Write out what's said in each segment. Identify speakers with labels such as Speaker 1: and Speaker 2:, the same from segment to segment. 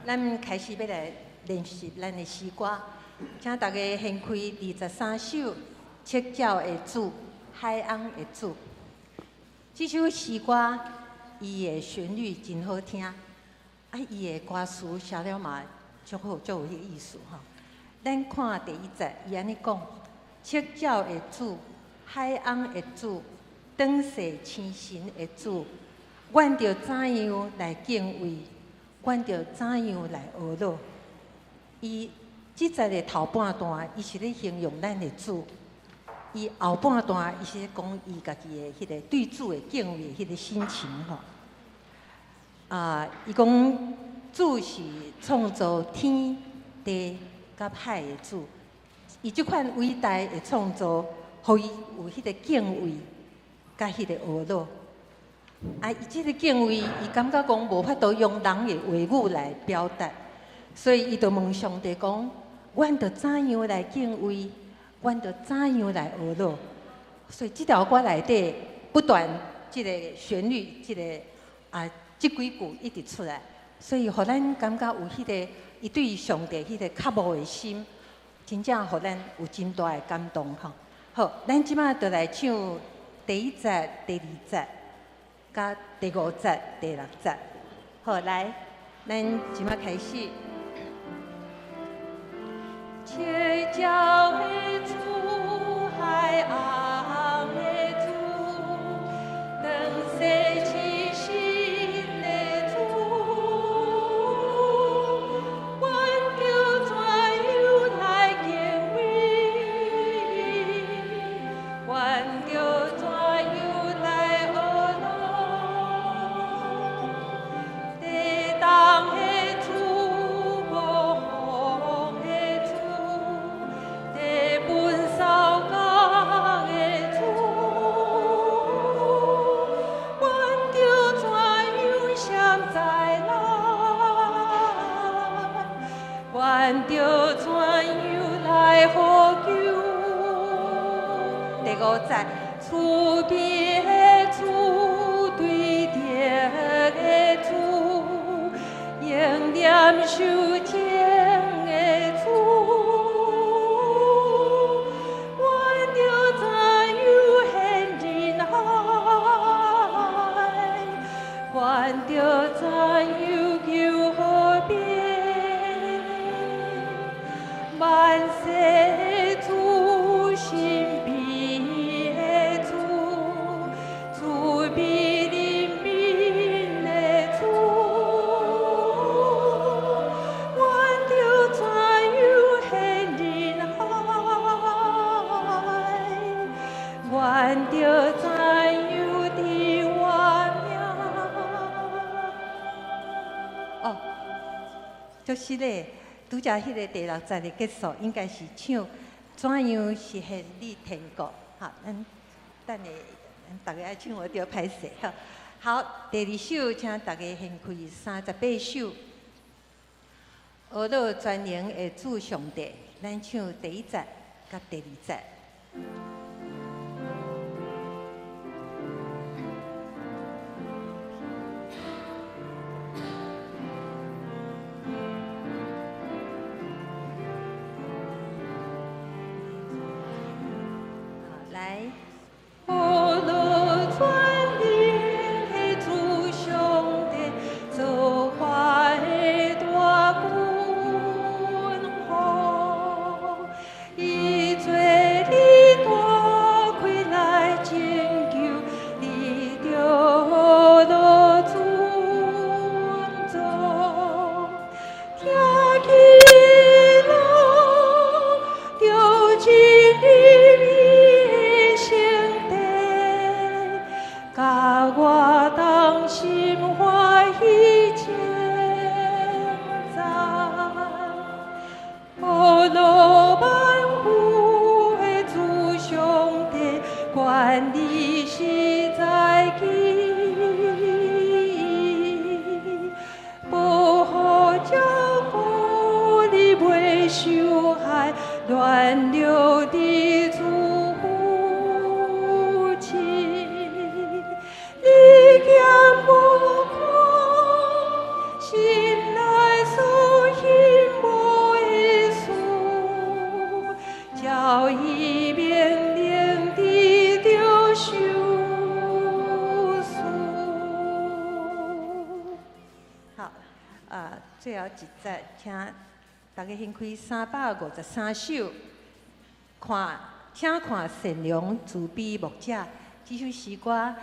Speaker 1: 咱開始欲來練習咱的詩歌，請大家掀開23首《赤腳的主》，海翁的主。這首詩歌，伊的旋律真好聽，啊，伊的歌詞寫了嘛足好，足有彼個意思吼。咱看第一節，伊按呢講：赤腳的主，海翁的主，轉世星神的主，阮著怎樣來敬畏？阮著怎樣來呵咾？伊這節的頭半段，伊是咧形容咱的主；伊後半段，伊是咧講伊家己的彼個對主的敬畏的彼個心情吼。啊，伊講主是創造天地佮海的主，伊這款偉大的創造，予伊有彼個敬畏佮彼個呵咾。啊，伊這個敬畏，伊感覺講無法度用人的話語來表達，所以伊就問上帝講：阮著怎樣來敬畏？阮著怎樣來呵咾？所以這條歌內底不斷這個旋律，這個啊，這幾句一直出來，所以予咱感覺有彼個伊對上帝彼個渴慕的心，真正予咱有真大的感動吼。好，咱這擺就來唱第一節、第二節。佮第五節、第六節，好，來，咱這擺開始。赤腳的主，海翁的主，轉世成神的主，阮著怎樣來敬畏？阮著怎樣來呵咾？地動的主，暴風的主，地分掃角的主，阮著怎樣閃在來？阮著怎樣來呼求？第五節，慈悲的主，對德的主，永念受情的主，阮著怎樣現人海？阮著怎樣求和平？萬世主，神秘的主，慈悲憐憫的主，阮著怎樣現人海？阮著怎樣佇我命？哦，就是咧，拄才彼個第六節的結束，應該是唱怎樣實現你天國？哈，咱等下，咱逐家愛唱我著歹勢吼。好，第二首，請大家掀開38首，呵咾全能的主上帝，咱唱第一節佮第二節。來，呵咾全能的主上帝，造化的大君王，伊做你大開來拯救，你著呵咾尊重，聽起來著真理聖地，佮我同心歡喜稱讚。呵咾萬有的主上帝，權力實在奇異，保護照顧你袂受害，亂流的主扶持，你兼無看啊，最後一節，請大家掀開353首，看，請看善良慈悲牧者。這首詩歌，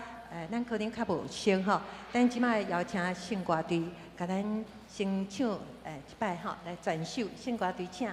Speaker 1: 咱可能較無熟吼，咱這擺邀請聖歌隊，共咱先唱一擺吼，來全首聖歌隊請。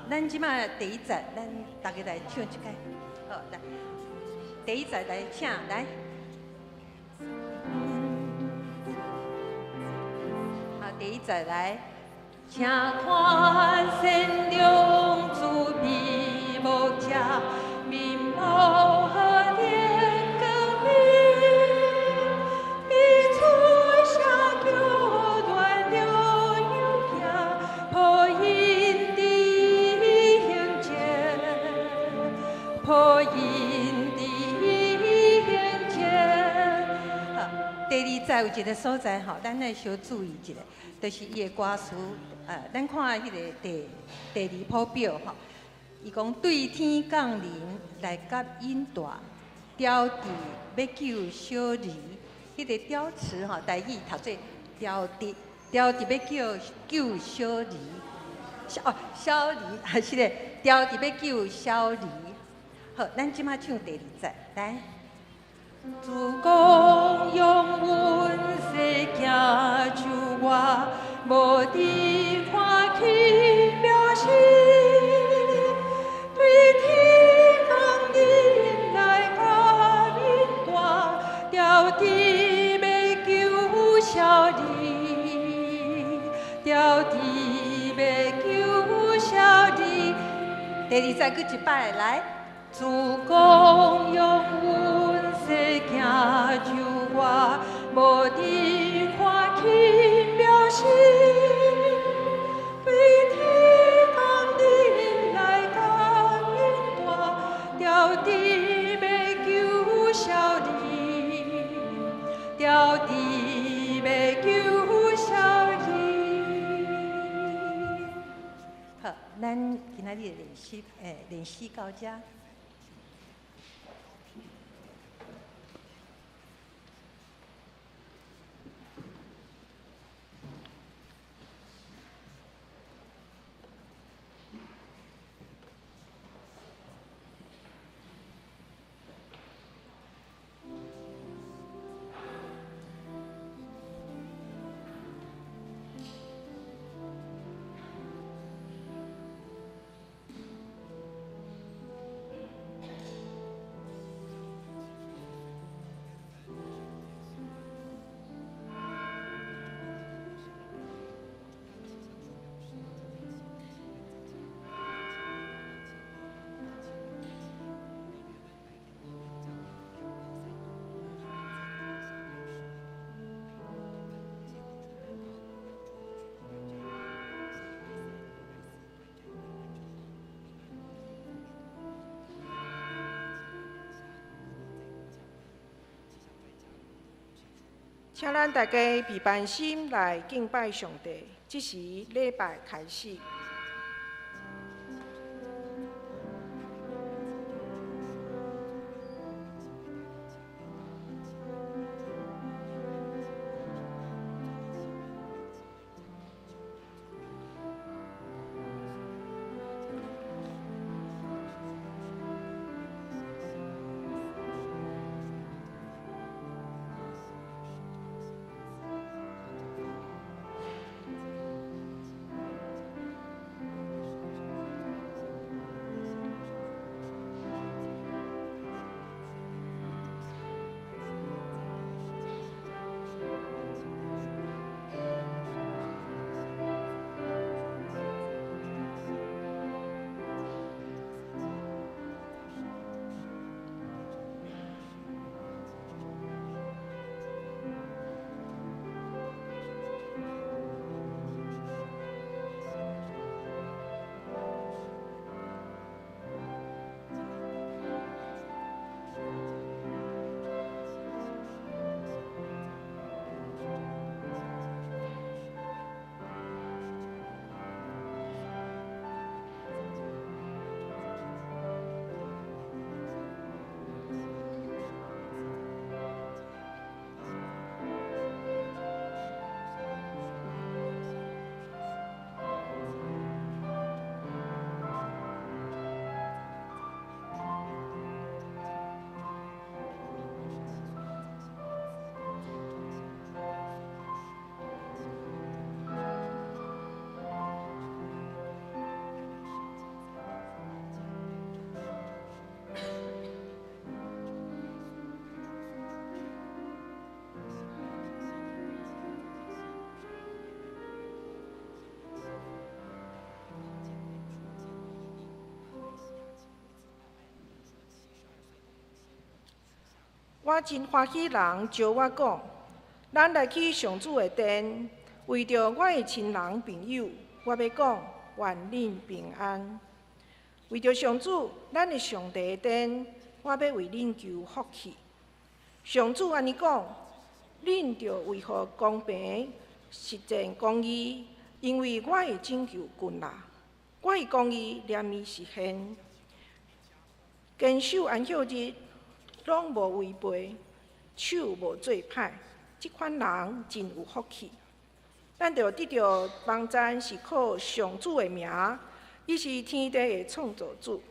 Speaker 1: 咱這擺第一節，咱大家來唱一擺。好，來，第一節來請來。好，第一節來，請看善良慈悲牧者，面貌和臉光明，彼此相叫亂了羊行，抱因伫行前，抱因伫行前。好，第二節有一个所在吼，咱愛小注意一下，就是伊的歌詞，咱看彼個第二譜表吼，伊講對天降臨來甲引大，雕佇欲救小兒，彼個雕詞吼，台語讀做雕佇，雕佇欲救小兒，哦，小兒，還是咧，雕佇欲救小兒。好，咱這擺唱第二節，來。主公用阮世行救我，無佇看起表示，對天降臨來甲引大，牢佇欲救小兒，牢佇欲救小兒。第二節閣一擺來，主公用阮世行救我，無佇看起表示，對天降臨來甲引大，牢佇欲救小兒，牢佇欲救小兒。好，咱今仔日的練習，練習到這。
Speaker 2: 請咱大家備辦心來敬拜上帝。這時禮拜開始。我真歡喜人招我講，咱來去上主的殿，為著我的親人朋友，我欲講願恁平安。為著上主，咱的上帝的殿，我欲為恁求福氣。上主按呢講，恁著維護公平，實踐公義，因為我的拯救近啦，我的公義連伊實現。堅守安息日，攏無違背，手無做歹，這款人真有福氣。咱著得著幫贊是靠上主的名，伊是天地的創造主。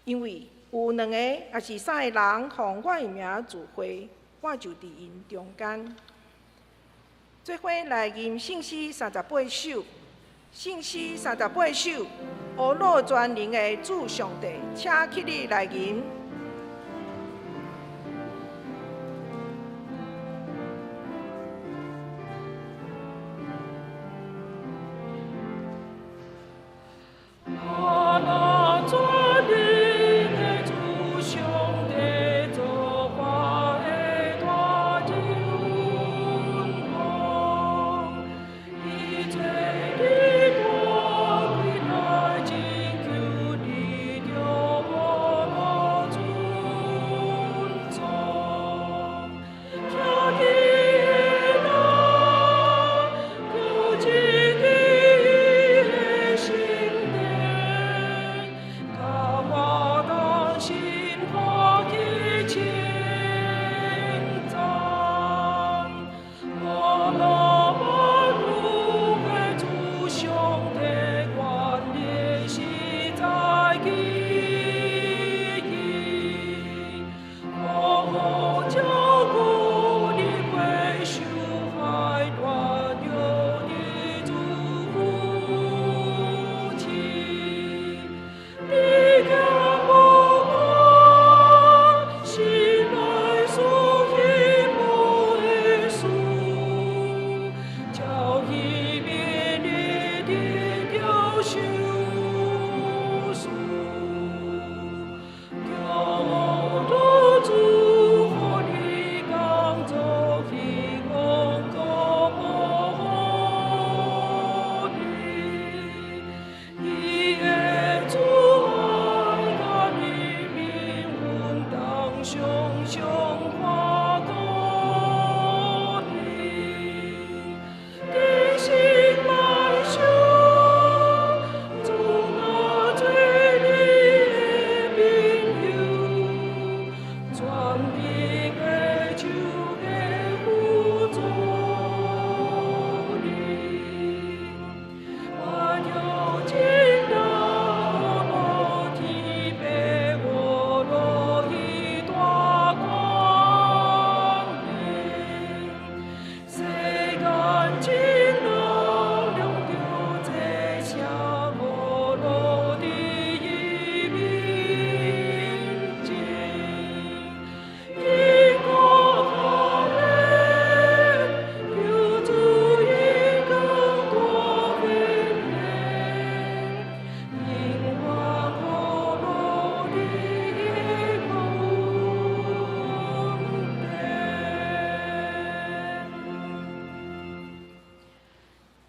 Speaker 2: 因為有兩个抑是三个人奉我的名聚會，我就佇𪜶中間。做伙來吟聖詩三十八首，聖詩三十八首，阿樂全能的主上帝，請起立來吟。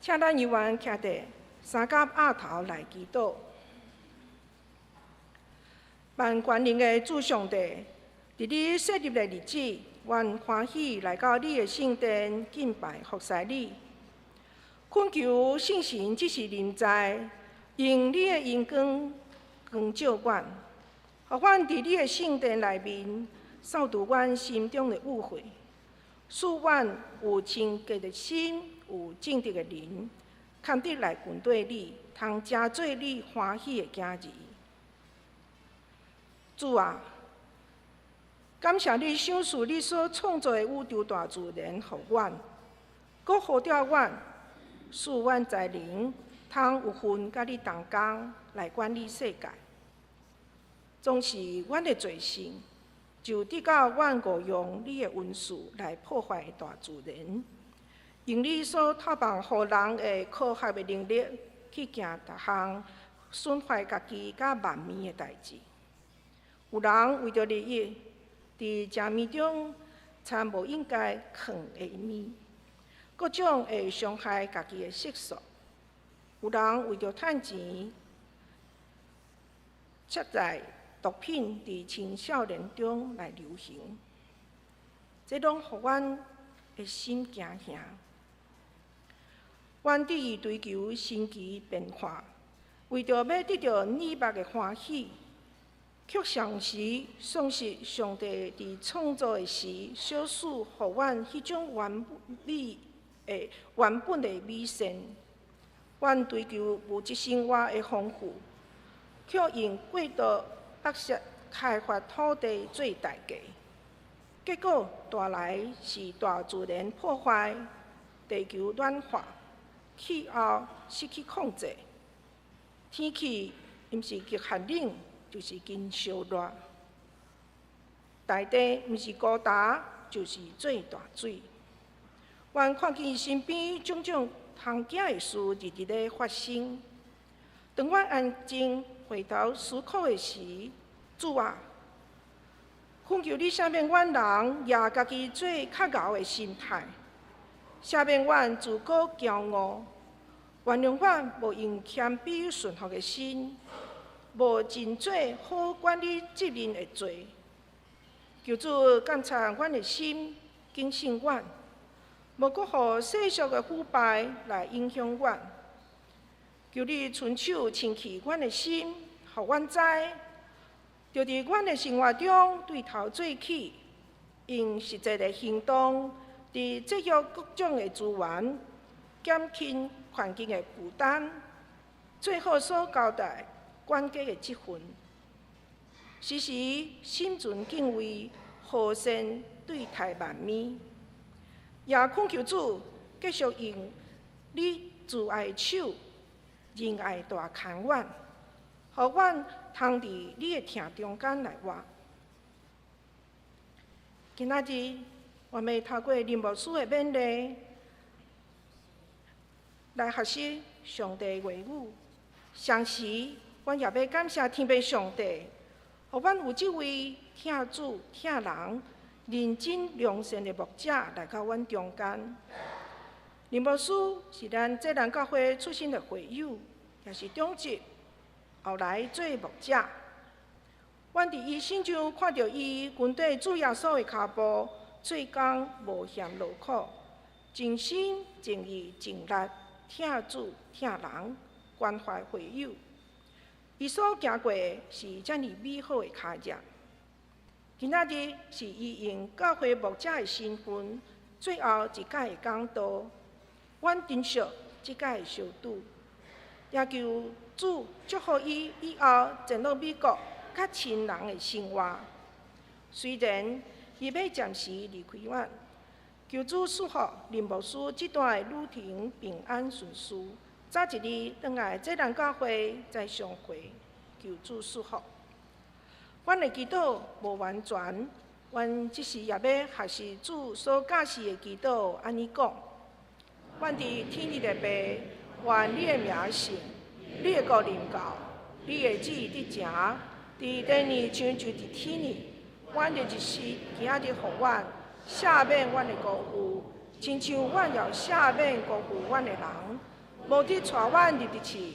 Speaker 2: 請咱猶原徛佇三甲額頭來祈禱。萬權能的主上帝，佇你設立的日子，阮歡喜來到你的聖殿敬拜服侍你。懇求聖神這時臨在，用你的榮光光照阮，予阮佇你的聖殿內面掃除阮心中的污穢，使阮有清潔的心，有正直的靈，堪得來跟綴你，通成做你歡喜的囝兒。主啊，感謝你賞賜你所創造的宇宙大自然予阮，閣呼召阮，賜阮才能，通有份佮你同工來管理世界。總是阮的罪性，就得到阮誤用你的恩賜來破壞大自然，用你所託放予人的科學的能力去行逐項損壞家己佮萬民的代誌。有人為著利益，佇食物中摻無應該囥的物，各種會傷害家己的色素。有人為著趁錢，設在毒品佇青少年中來流行，這攏予阮的心驚嚇。阮佇追求新奇變化，為著欲得著耳目的歡喜，卻常時喪失上帝佇創造的時所賜予阮彼種完美的原本的美善。阮追求物質生活的豐富，卻用過度剝削開發土地做代價，結果帶來是大自然破壞、地球暖化、氣候失去控制、天氣毋是極寒冷，就是真燒熱，大地毋是高焦，就是做大水。阮看見身邊種種通驚的事日日咧發生。當阮安靜回頭思考的時，主啊，懇求你赦免阮人攑家己做較𠢕的心態，赦免阮自高驕傲，原諒阮無用謙卑順服的心，無盡做好管理責任的罪。求主鑒察阮的心，警醒阮，無閣予世俗的腐敗來影響阮。求你伸手清氣阮的心，予阮知，著佇阮的生活中對頭做起，用實際的行動，佇節約各種的資源，減輕環境的負擔，做好所交代管家的職分，時時心存敬畏，和善對待萬物。也懇求主繼續用你慈愛的手，仁愛大牽阮，予阮通佇你的疼中間來活。今仔日，我欲透過林牧師的勉勵，來學習上帝話語。同時，阮也欲感謝天父上帝，予阮有這位疼主疼人、認真良善的牧者來到阮中間。林牧師是咱濟南教會出身的會友，也是長執，後來做牧者。阮佇伊身上看著伊跟綴主耶穌的跤步，做工無嫌勞苦，盡心盡意盡力疼主疼人，關懷會友。伊所行過的是遮爾美好的跤跡。今仔日是伊用教會牧者的身份，最後一擺的講道。阮珍惜這擺的相拄，也求主祝福伊以後前往美國較親人的生活。雖然伊欲暫時離開阮，求主賜福林牧師這段的旅程平安順遂，早一日轉來濟南教會再相會。求主賜福。阮的祈禱無完全，阮這時也欲學習主所教示的祈禱，按呢講：阮佇天裡的父，願你的名聖，你的國臨到，你的旨意得成，佇地裡親像佇天裡。阮的日食今仔日予阮，赦免阮的辜負，親像阮也赦免辜負阮的人。無得帶阮入佇試，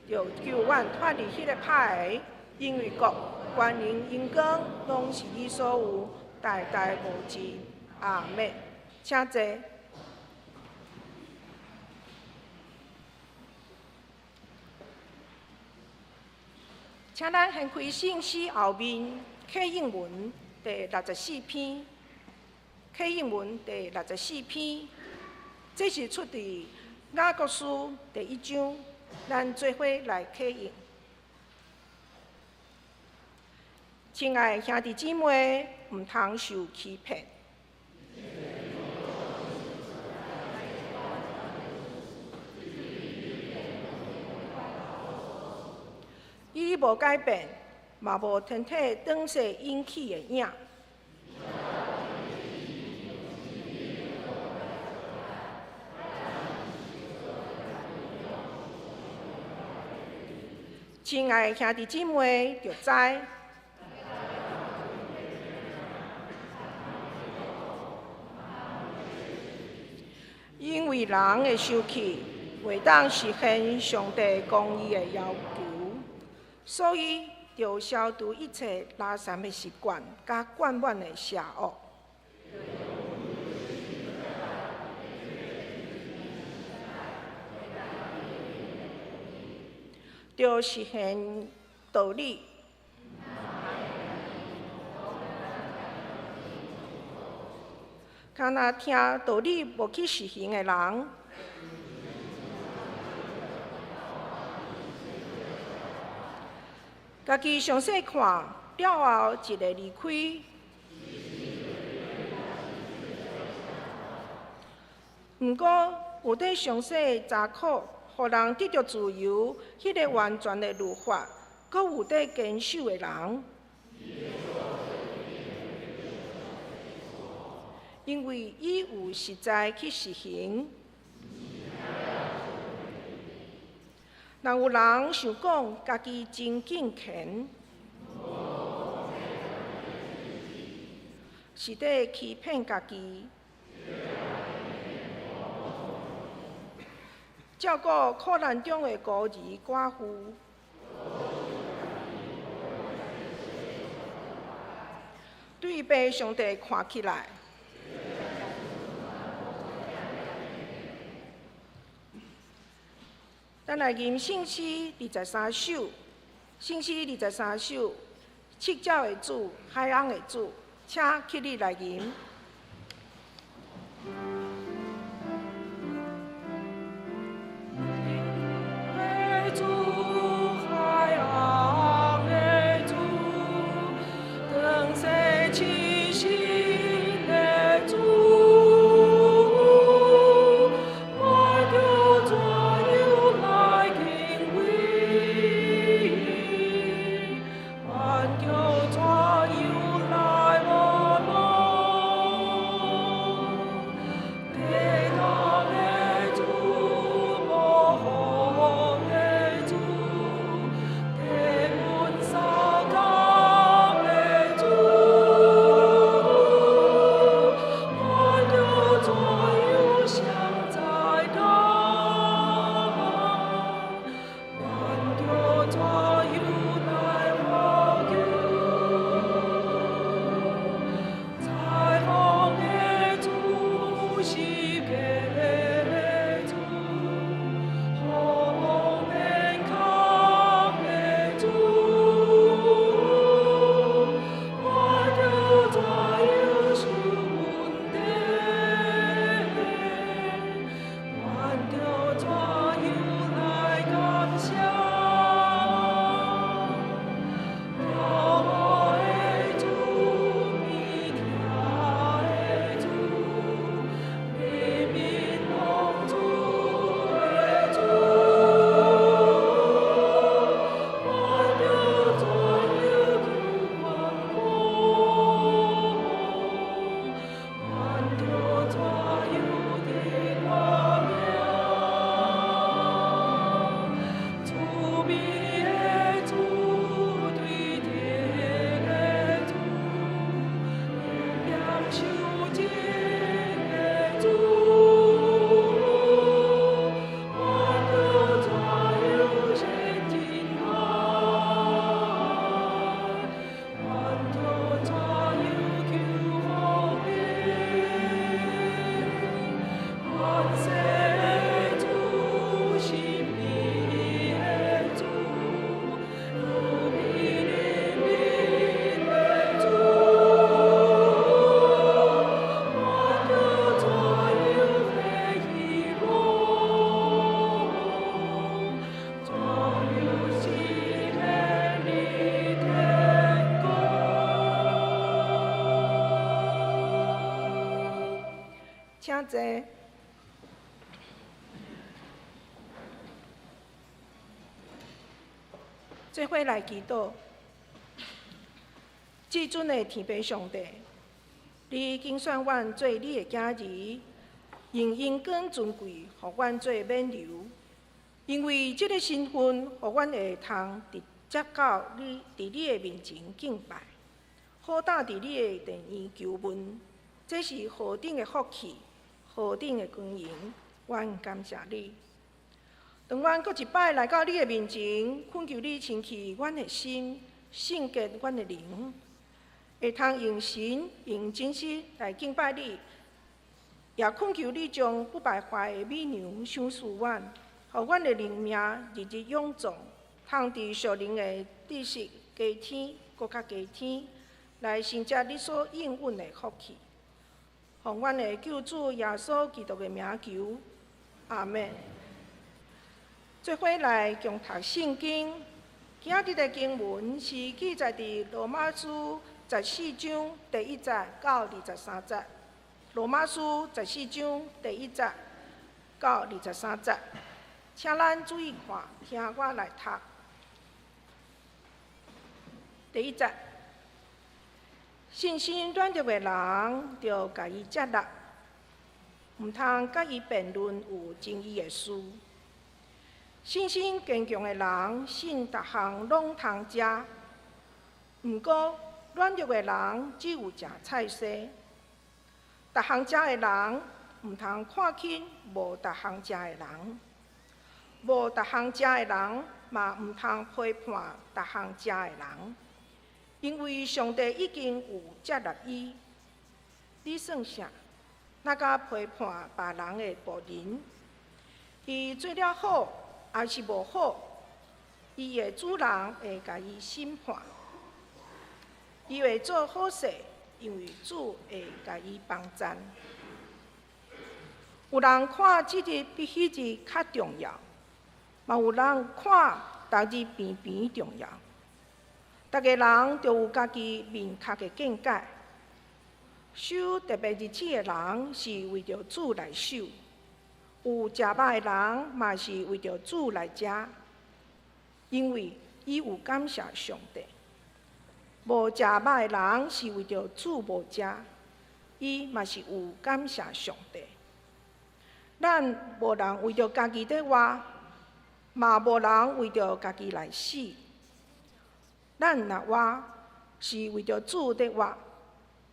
Speaker 2: 著救阮脫離彼个歹的，因為國、權能、榮光，攏是你所有，代代無盡。阿們。請坐。請咱掀開聖詩後面啟應文第六十四篇，啟應文第六十四篇，這是出自雅各書第一章，咱做伙來啟應。親愛兄弟姊妹，毋通受欺騙。伊無改變，嘛無天體轉世引起的影。親愛兄弟姊妹，著知。為人的受氣袂當實現上帝公義的要求，所以著消除一切垃圾的習慣，佮灌滿的邪惡。著實現道理。敢若聽道理無去實行的人，家己詳細看了後，一个離開。毋過有佇詳細查考，予人得著自由，彼个完全的律法，閣有佇堅守的人。因為伊有實在去實行。若有人想講家己真敬虔，是佇欺騙家己。照顧苦難中的孤兒寡婦，對父上帝看起來。咱來吟聖詩二十三首，聖詩二十三首，赤腳的主，海翁的主，請起立來吟。主，海翁的主，當世痴心的主。請坐。做伙來祈禱，至尊的天父上帝，你揀選阮做你的囝兒，用榮光尊貴，予阮做免留。因為這个身份，予阮會通直接到你佇你的面前敬拜，好膽佇你的殿院求問，這是何等的福氣，何等的光榮！阮感謝你。當阮閣一擺來到你的面前，懇求你清去阮的心，聖潔阮的靈，會通用神用真實來敬拜你。也懇求你將不敗壞的米糧賞賜阮，予阮的靈命日日勇壯，通佇屬靈的知識加添，閣較加添，來承接你所應允的福氣。奉阮的救主耶穌基督的名求，阿們。做伙來共讀聖經，今仔日的經文是記載佇羅馬書十四章第一節到二十三節。羅馬書十四章第一節到二十三節，請咱注意看，聽我來讀。第一節，信心軟弱的人，著共伊接納，毋通佮伊辯論有爭議的事。信心堅強的人，信逐項攏通食，毋過軟弱的人只有食菜蔬。逐項食的人，毋通看輕無逐項食的人；無逐項食的人，嘛毋通批判逐項食的人，因為上帝已經有接納伊。你算啥？哪敢批判別人的僕人？伊做了好，抑是無好，伊的主人會共伊審判。伊會做好勢，因為主會共伊幫贊。有人看這日比彼日較重要，嘛有人看逐日平平重要。逐个人著有家己明確的見解。守特別日子的人是為著主來守，有食肉的人嘛是為著主來食，因為伊有感謝上帝。無食肉的人是為著主無食，伊嘛是有感謝上帝。咱無人為著家己佇活，嘛無人為著家己來死。咱若活，是為著主佇活；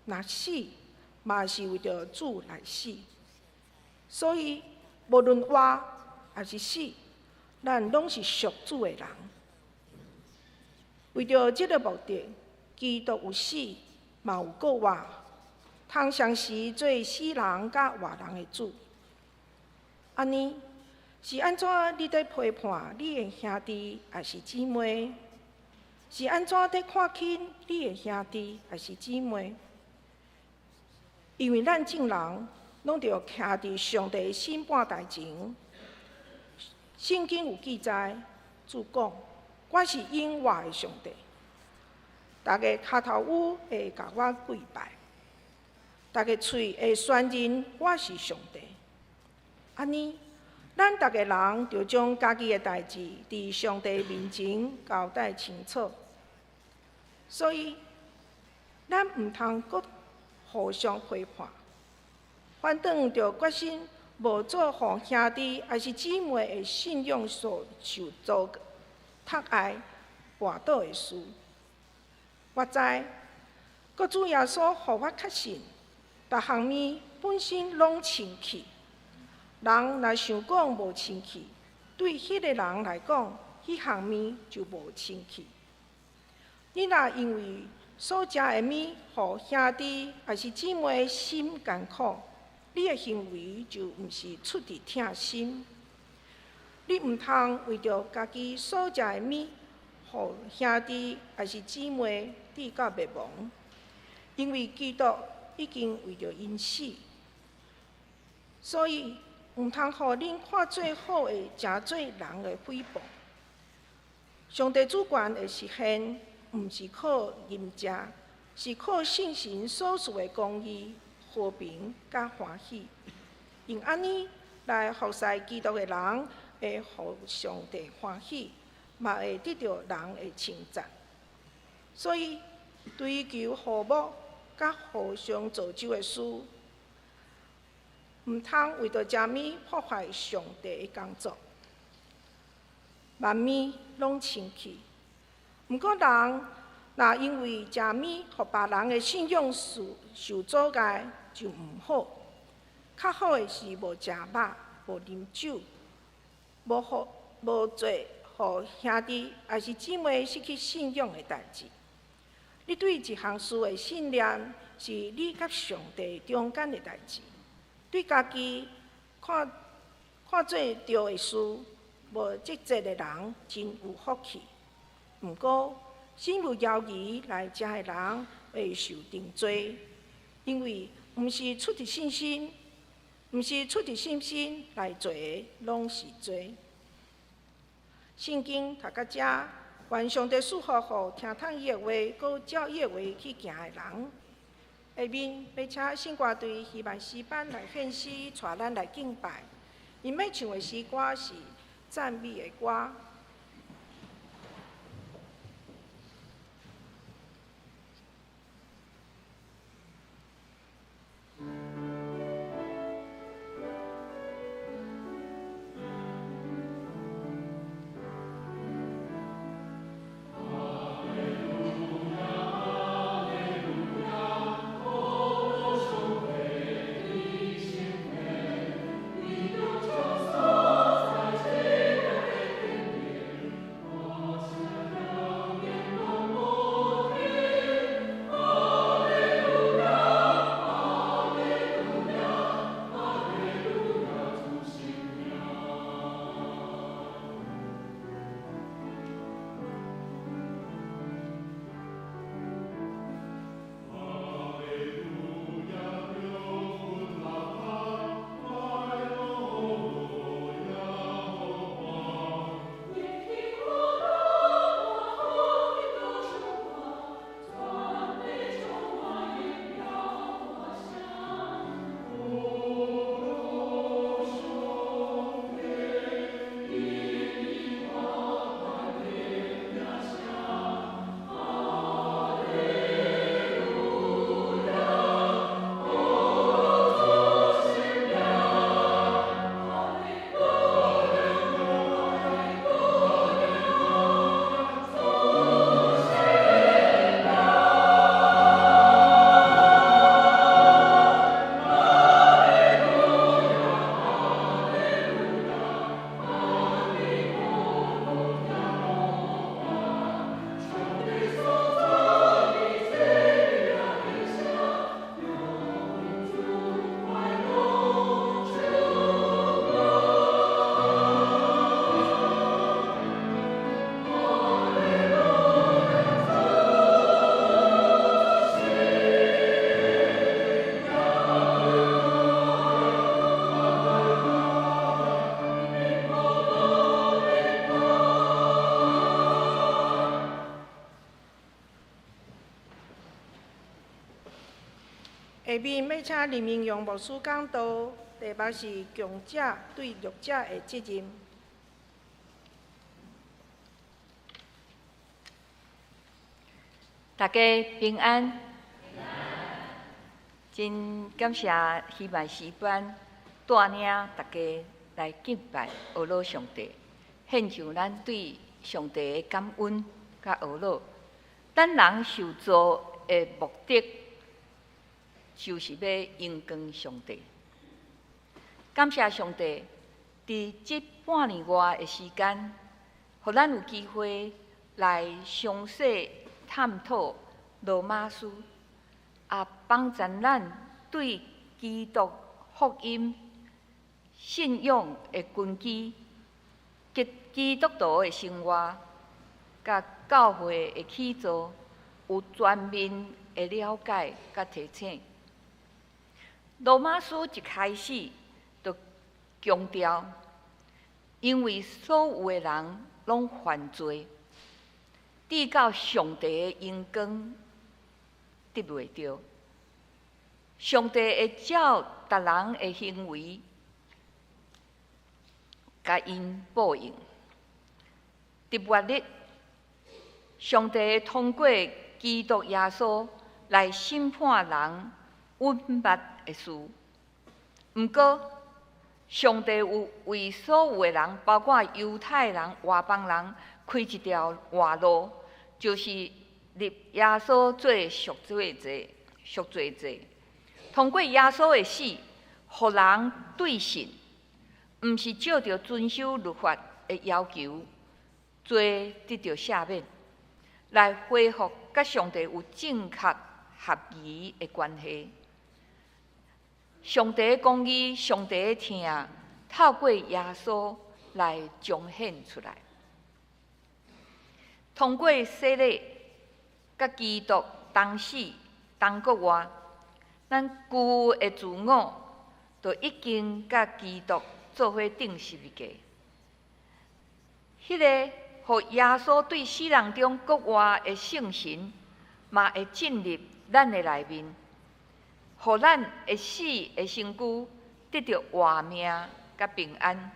Speaker 2: 若死，嘛是為著主來死。所以，無論活抑是死，咱攏是屬主的人。為著這个目的，基督有死，嘛有閣活，通同時做死人佮活人的主。按呢，是按怎你佇批判你的兄弟抑是姊妹？是按怎佇看輕你的兄弟抑是姊妹？因為咱眾人攏著徛佇上帝的審判台前。聖經有記載，主講：我是永活的上帝。逐个跤頭趺會共我跪拜，逐个喙會宣認我是上帝。按呢，咱逐个人著將家己的代誌佇上帝面前交代清楚。所以，咱毋通閣互相批判，反轉著決心無做予兄弟抑是姊妹的信仰所受阻礙、跋倒的事。我知，閣主耶穌予我確信，逐項物本身攏清氣。人若想講無清氣，對彼个人來講，彼項物就無清氣。你若因為所食的物，予兄弟抑是姊妹心艱苦，你的行為就毋是出佇疼心。你毋通為著家己所食的物，予兄弟抑是姊妹致到滅亡，因為基督已經為著𪜶死，所以毋通予恁看做好的，成做人的誹謗。上帝主權的實現，毋是靠飲食，是靠聖神所賜的公義、和平佮歡喜。用按呢來服侍基督的人，會予上帝歡喜，嘛會得著人的稱讚。所以追求和睦佮互相造就的事，毋通為著食物破壞上帝的工作。萬物攏清氣，毋過人若因為食物，予別人的信仰受阻礙，就毋好。較好的是無食肉，無啉酒，無予無做予兄弟抑是姊妹失去信仰的代誌。你對一項事的信念，是你佮上帝中間的代誌。對家己看看做對的事，無節制的人真有福氣。毋過，身無枵魚來食的人會受定罪，因為毋是出佇信心，毋是出佇信心來做的，攏是罪。聖經讀到遮，願上帝賜福予聽通伊的話，閣照伊的話去行的人。下面欲請聖歌隊希望詩班來獻詩，帶咱來敬拜。𪜶欲唱的詩歌是讚美的歌。下面欲請林明陽牧師講道，題目是強者對弱者的責任。
Speaker 1: 大家平安，真感謝希望詩班帶領大家來敬拜阿羅上帝，獻上咱對上帝的感恩佮阿羅。咱人受造的目的，就是欲榮光上帝。感謝上帝，佇這半年外的時間，予咱有機會來詳細探討羅馬書，也幫助咱對基督福音信仰的根基、及基督徒的生活、佮教會的起造有全面的了解佮提醒。羅馬書一開始就強調，因為所有的人攏犯罪，至到上帝的榮光得袂著。上帝會照逐人的行為，共𪜶報應。佇末日，上帝會通過基督耶穌來審判人隱密的事。毋過，上帝有為所有的人，包括猶太人、外邦人，開一條活路，就是立耶穌做贖罪祭。贖罪祭，通過耶穌的死，予人對信，
Speaker 3: 毋是照著遵守律法的要求，罪得著赦免，來恢復佮上帝有正確合宜的關係。上帝的公義、上帝的疼，透過耶穌來彰顯出來。通過洗禮，佮基督同死同復活，咱舊的自我就已經佮基督做伙釘十字架。彼個予耶穌對死人中復活的聖神，嘛會進入咱的內面，予咱會死的身軀得著活命佮平安。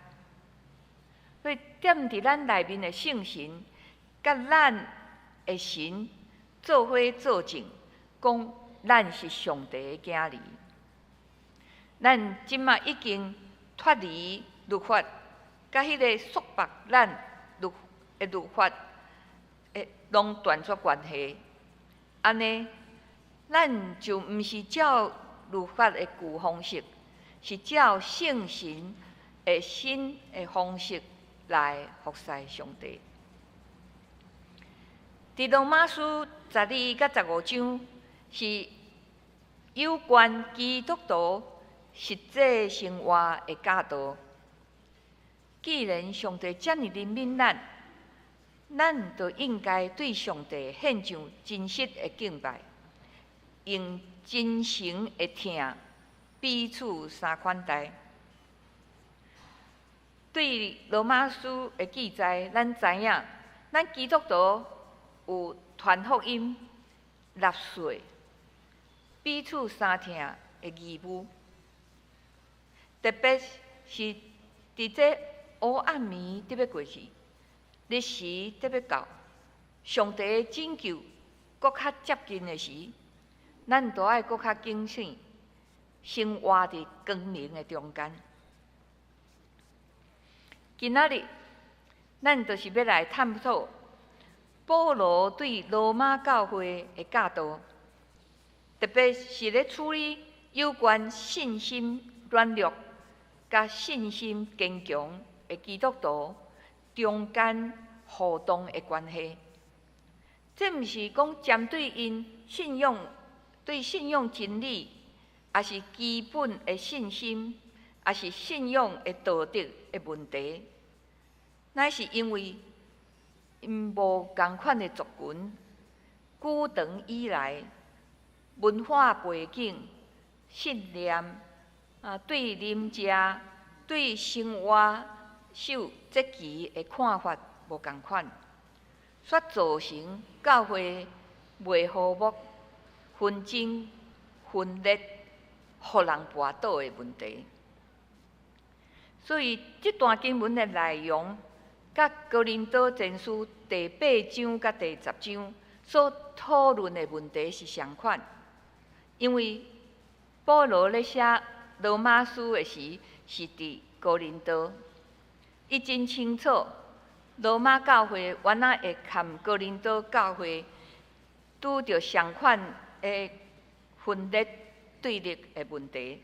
Speaker 3: 所以踮佇咱內面的聖神，佮咱的神做伙作證，講咱是上帝的囝兒。咱這馬已經脫離律法，佮彼个束縛咱的律法，會攏斷絕關係。按呢，咱就毋是照律法的舊方式，是照聖神的新的方式來服侍上帝。佇羅馬書12佮15章是有關基督徒實際生活的教導。既然上帝遮爾憐憫咱，咱就應該對上帝獻上真實的敬拜，用真誠的疼彼此相款待。對羅馬書的記載，咱知影，咱基督徒有傳福音、納稅、彼此相疼的義務。特別是佇這黑暗暝得欲過去，日時得欲到，上帝的拯救閣較接近的時，咱都愛閣較警醒，生活佇光明的中間。今仔日，咱就是欲來探討保羅對羅馬教會的教導，特別是咧處理有關信心軟弱佮信心堅強的基督徒中間互動的關係。這毋是講針對𪜶信仰對信仰真理，抑是基本的信心，抑是信仰的道德的問題，乃是因為𪜶無仝款的族群，久長以來文化背景、信念啊，對啉食、對生活守節期的看法無仝款，煞造成教會袂和睦、紛爭、分裂、予人跋倒的問題。所以，這段經文的內容，佮哥林多前書第八章佮第十章所討論的問題是相款，因為保羅咧寫羅馬書的時是佇哥林多，伊真清楚羅馬教會原來會佮哥林多教會拄著相款的分裂對立的問題，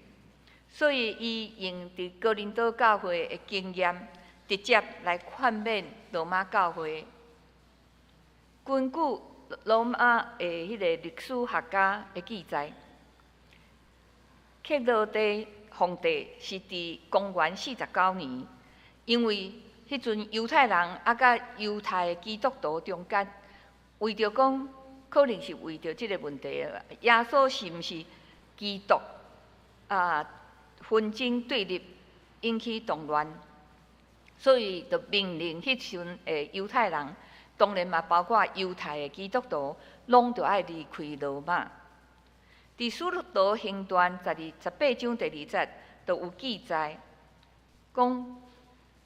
Speaker 3: 所以伊用佇哥林多教會的經驗，直接來勸勉羅馬教會。根據羅馬的彼个歷史學家的記載，克勞底皇帝是佇公元49年，因為彼陣猶太人啊佮猶太基督徒中間，為著講可能是為著這个問題，耶穌是毋是基督啊？紛爭對立，引起動亂，所以就命令彼陣的猶太人，當然嘛包括猶太的基督徒，攏著愛離開羅馬。佇使徒行傳18章第二節，就有記載，講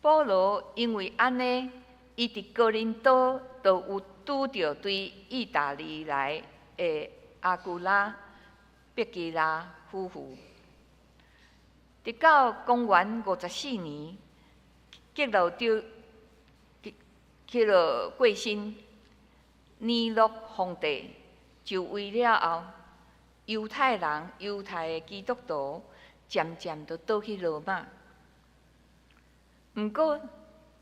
Speaker 3: 保羅因為按呢，伊佇哥林多就有拄著對義大利來的亞居拉、百基拉夫婦。直到公元54年，革老丟去了過身，尼祿皇帝就位了後，猶太人、猶太的基督徒漸漸就倒去羅馬。毋過，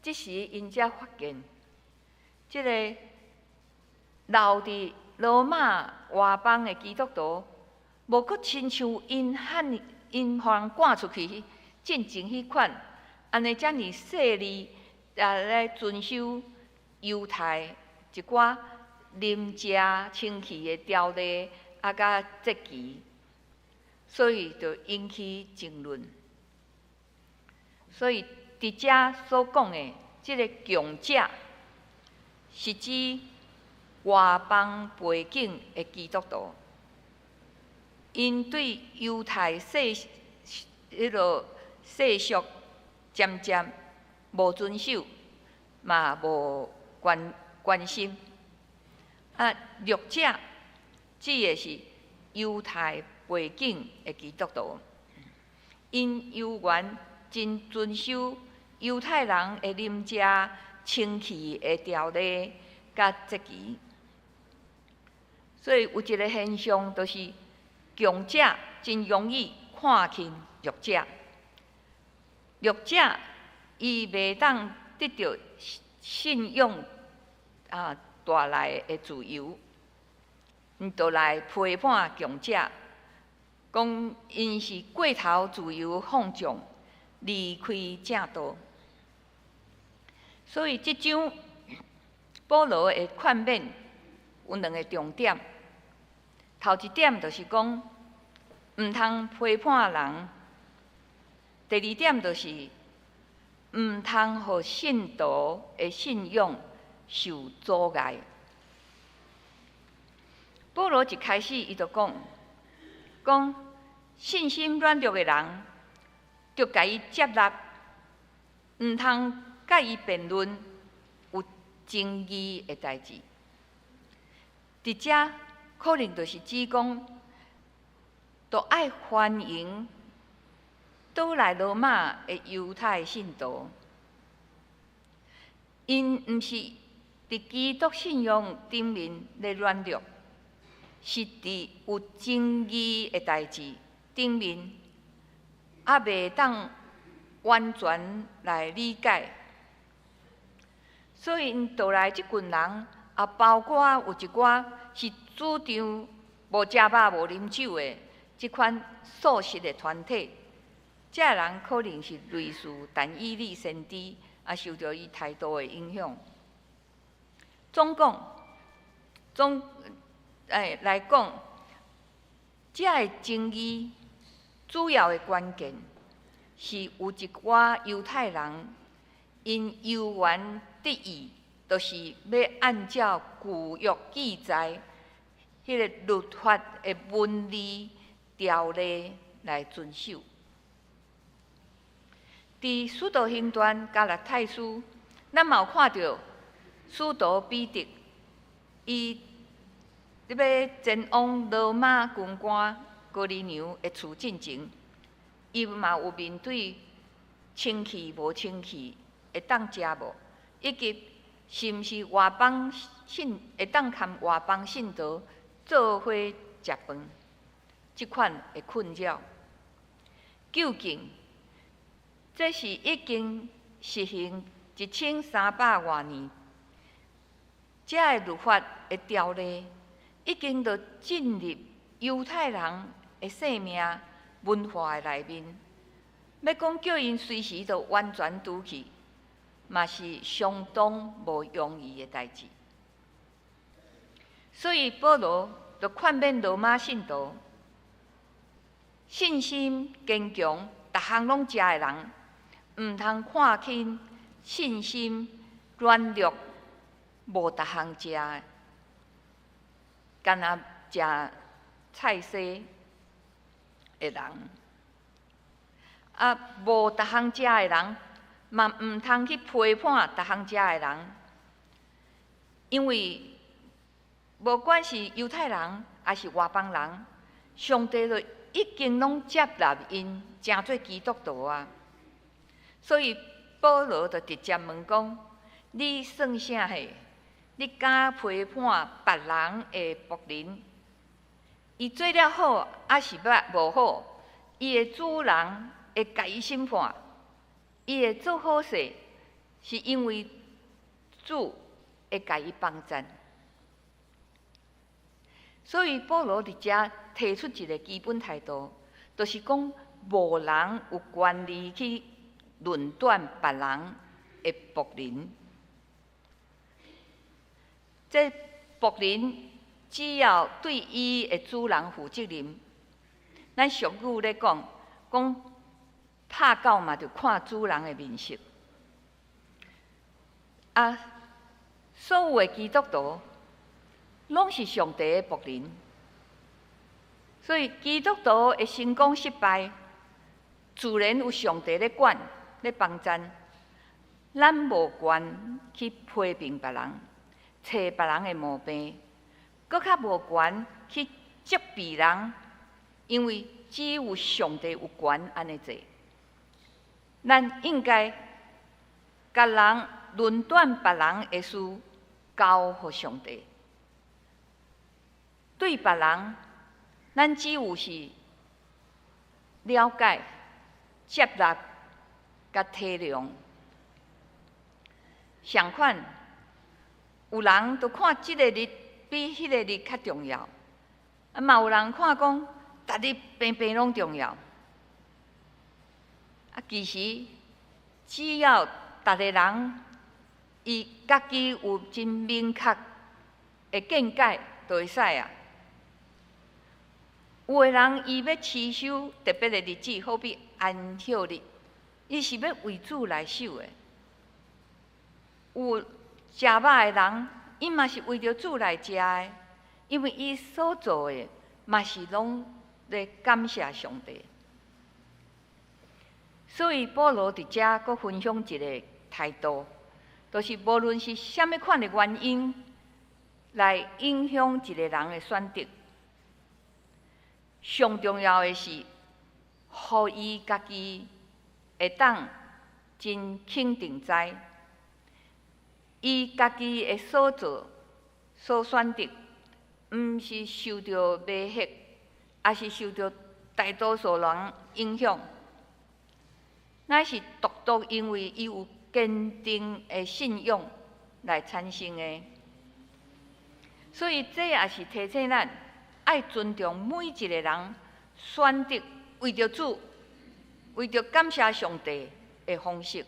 Speaker 3: 這時𪜶才發現，這个留佇羅馬外邦的基督徒，無閣親像𪜶漢𪜶予人趕出去進前彼款，按呢遮爾細膩啊來遵守猶太一寡啉食清氣的條例啊，佮節期，所以就引起爭論。所以佇遮所講的這个強者，是指外邦背景的基督徒，𪜶對猶太世彼落世俗漸漸無遵守，嘛無關關心。啊，弱者指的是猶太背景的基督徒，𪜶猶原真遵守猶太人的啉食清氣的條例佮節期，所以有一个現象，就是強者真容易看輕弱者，弱者伊袂當得著信仰啊帶來的自由，𪜶就來批判強者，講𪜶是過頭自由放縱，離開正道。所以這章保羅的勸勉有兩个重點。頭一點就是講，毋通批判人；第二點就是，毋通予信徒的信仰受阻礙。保羅一開始，伊就講，講信心軟弱的人，著共伊接納，毋通佮伊辯論有爭議的代誌。佇遮可能就是指講，著愛歡迎倒來羅馬的猶太信徒，𪜶毋是佇基督信仰頂面咧軟弱，是佇有爭議的代誌頂面，猶袂當完全來理解，所以𪜶倒來這群人，也包括有一寡是主張無食肉、無啉酒的這款素食的團體，這人可能是類似但以理先知，也受著伊態度的影響。總講，總來講，這个爭議主要的關鍵是有一寡猶太人，𪜶猶原執意，就是欲按照舊約記載彼个律法的文字條例來遵守。佇使徒行傳加拉太書，咱嘛有看著使徒彼得，伊欲前往羅馬軍官哥尼流的厝進前，伊嘛有面對清氣無清氣會當食無，以及是毋是外邦信會當佮外邦信徒做伙食飯，這款的困擾。究竟這是已經實行1300外年，這个律法的條例已經都進入猶太人的生命文化的內面，欲講叫𪜶隨時都完全除去，嘛是相當無容易的代誌。所以保羅就勸勉羅馬信徒，信心堅強、逐項攏食的人，毋通看輕信心軟弱、無逐項食的，干焦食菜蔬的人。啊，無逐項食的人，嘛毋通去批判逐項食的人，因為無管是猶太人抑是外邦人，上帝就已經攏接納𪜶成做基督徒啊。所以保羅就直接問講：你算啥貨？你敢批判別人的僕人？伊做了好，抑是無好？伊的主人會共伊審判。伊會做好勢，是因為主會共伊幫贊。所以保羅佇遮提出一个基本態度，就是講無人有權利去論斷別人的僕人。這僕人只要對伊的主人負責任，咱俗語咧講，講拍狗嘛，著看主人的面色。啊，所有的基督徒攏是上帝的僕人，所以基督徒的成功失敗，自然有上帝咧管、咧幫贊。咱無權去批評別人，揣別人的毛病，閣較無權去責備人，因為只有上帝有權按呢做。咱應該共人論斷別人的事交予上帝。對別人，咱只有是了解、接納、佮體諒。相款，有人就看這个日比彼個日較重要，啊嘛有人看講，逐日平平攏重要。啊，其實只要逐个人伊家己有真明確的見解，就會使啊。有的人伊欲持守特別的日子，好比安息日，伊是欲為主來守的。有食肉的人，伊嘛是為著主來食的，因為伊所做的嘛是攏咧感謝上帝。所以保羅佇遮閣分享一个態度，就是無論是啥物款的原因來影響一個人的選擇，上重要的是，予伊家己會當真肯定知，伊家己的所做、所選擇，毋是受著迷惑，抑是受著大多數人影響，乃是獨獨因為伊有堅定的信仰來產生的。所以這也是提醒咱，愛尊重每一个人選擇為著主、為著感謝上帝的方式，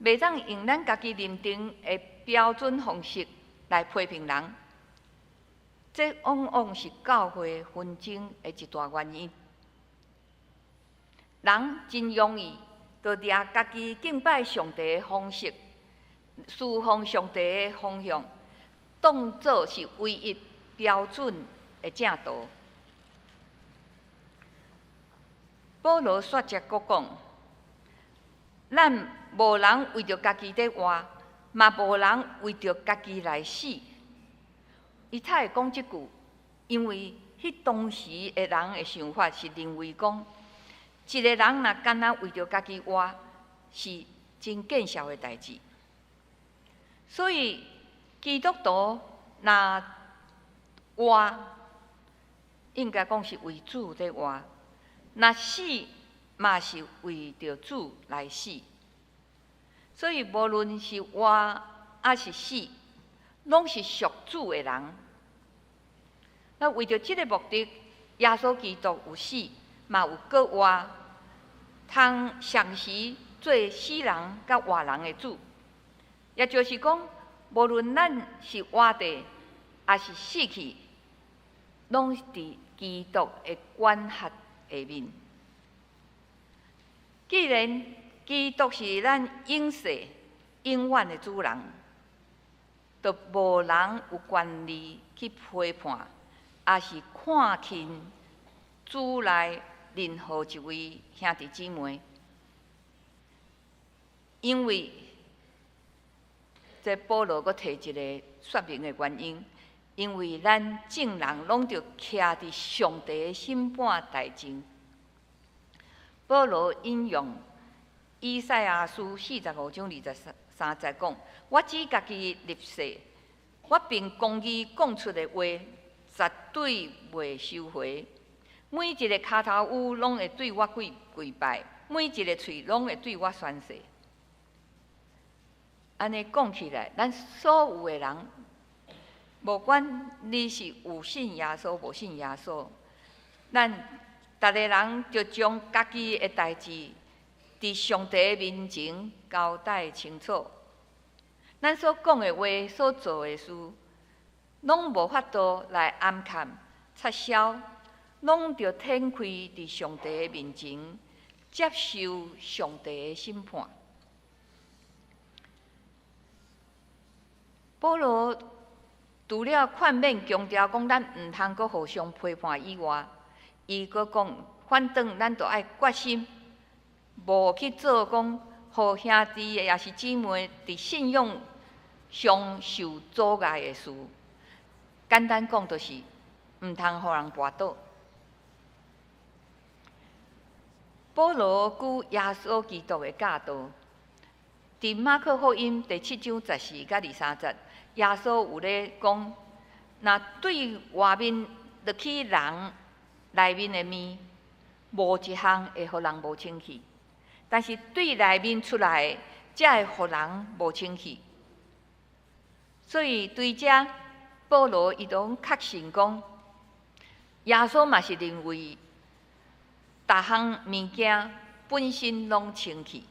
Speaker 3: 袂當用咱家己認定的標準方式來批評人。這往往是教會紛爭的一大原因。人真容易就掠家己敬拜上帝的方式、侍奉上帝的方向，當做是唯一標準的正道。保羅煞接閣講：咱無人為著家己佇活，嘛無人為著家己來死。伊才會講這句，因為彼當時的人的想法是認為講，一个人若干焦為著家己活，是真見笑的代誌。所以基督徒若活，應該講是為主佇活；若死，嘛是為著主來死。所以無論是活抑是死，攏是屬主的人。那為著這个目的，耶穌基督有死，嘛有閣活，通同時做死人佮活人的主。也就是講，無論咱是活著，抑是死去，攏佇基督的管轄下面。既然基督是咱永世永遠的主人，就無人有權利去批判，抑是看輕主內任何一位兄弟姊妹，因為這保羅閣提一个說明的原因，因為咱眾人攏著徛佇上帝的審判台前。保羅引用以賽亞書45章23節講：我只家己立誓，我憑公義講出的話，絕對袂收回。每一个跤頭趺攏會對我跪跪拜，每一个喙攏會對我宣誓。按呢講起來，咱所有的人，無管你是有信耶穌無信耶穌，咱逐个人著將家己的代誌，佇上帝面前交代清楚。咱所講的話、所做的事，攏無法度來掩蓋、插銷，攏著展開佇上帝面前，接受上帝的審判。保羅除了勸勉強調講咱毋通閣互相批判以外，伊閣講反轉咱著愛決心，無去做講，予兄弟抑是姊妹佇信仰上受阻礙的事。簡單講，就是毋通予人跋倒。保羅舉耶穌基督的教導，佇馬可福音第七章十四佮二三節，耶穌有咧講：若對外面落去人內面的物，無一項會予人無清氣；但是對內面出來的，才會予人無清氣。所以對這，保羅伊攏確信講，耶穌嘛是認為，逐項物件本身攏清氣，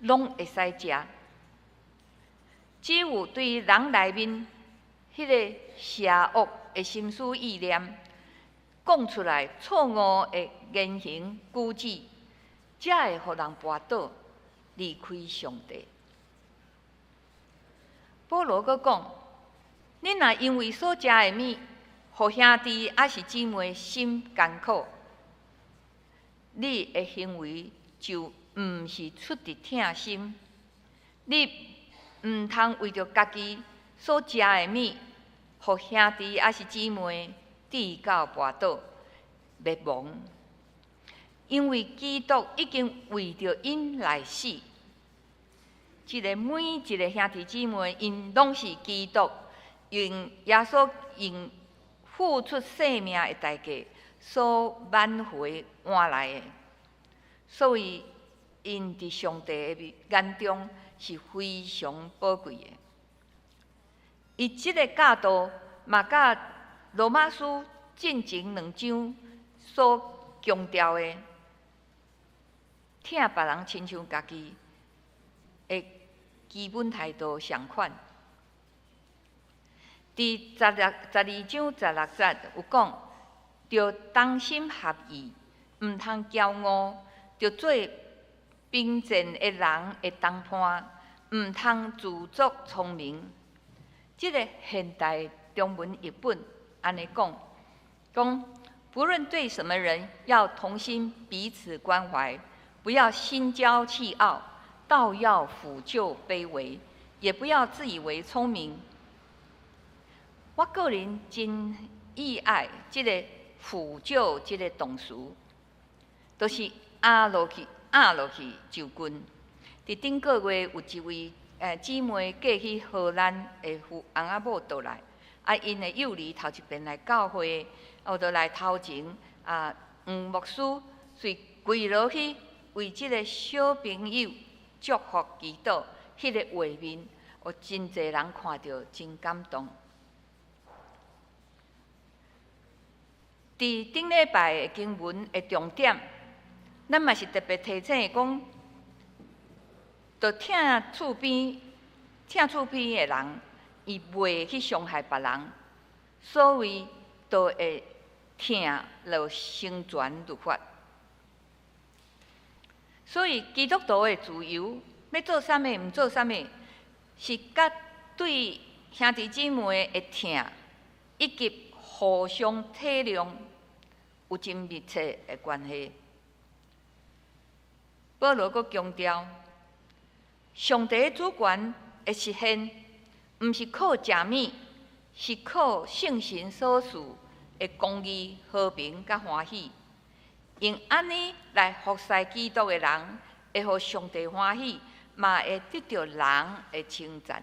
Speaker 3: 攏會使食。只有對人內面彼个邪惡的心思意念，講出來錯誤的言行舉止，才會予人跋倒，離開上帝。保羅閣講：恁若因為所食的物，予兄弟抑是姊妹心艱苦，你的行為就毋是出佇疼心。你毋通為著家己所食的物，予兄弟抑是姊妹跌到跋倒滅亡，因為基督已經為著𪜶來死。這个每一个兄弟姊妹，𪜶攏是基督用耶穌用付出性命的代價所挽回換來的，所以𪜶佇上帝的眼中是非常寶貴的。伊這个教導嘛，佮羅馬書進前兩章所強調的，疼別人親像家己的基本態度相款。佇十二章十六節有講，著同心合意，毋通驕傲，著做貧賤的人的同伴，毋通自作聰明。這个現代中文譯本按呢講，講不論對什麼人，要同心彼此關懷，不要心驕氣傲，倒要俯就卑微，也不要自以為聰明。我個人真喜愛這个俯就這个動詞，就是壓落去，壓落去就近。佇頂個月有一位姊妹嫁去荷蘭的翁仔某倒來，啊，𪜶的幼兒頭一遍來教會，後就來頭前啊，黃牧師隨跪落去為這个小朋友祝福祈禱，彼个畫面，有真濟人看著真感動。佇頂禮拜的經文的重點，咱嘛是特別提醒講，著疼厝邊、疼厝邊的人，伊袂去傷害別人，所以就會疼就成全律法。所以基督徒的自由，欲做啥物，毋做啥物，是佮對兄弟姊妹的疼，以及互相體諒有真密切的關係。保羅閣強調，上帝的主權的實現，毋是靠食物，是靠聖神所賜的公義、和平佮歡喜。用按呢來服侍基督的人，會予上帝歡喜，嘛會得著人的稱讚。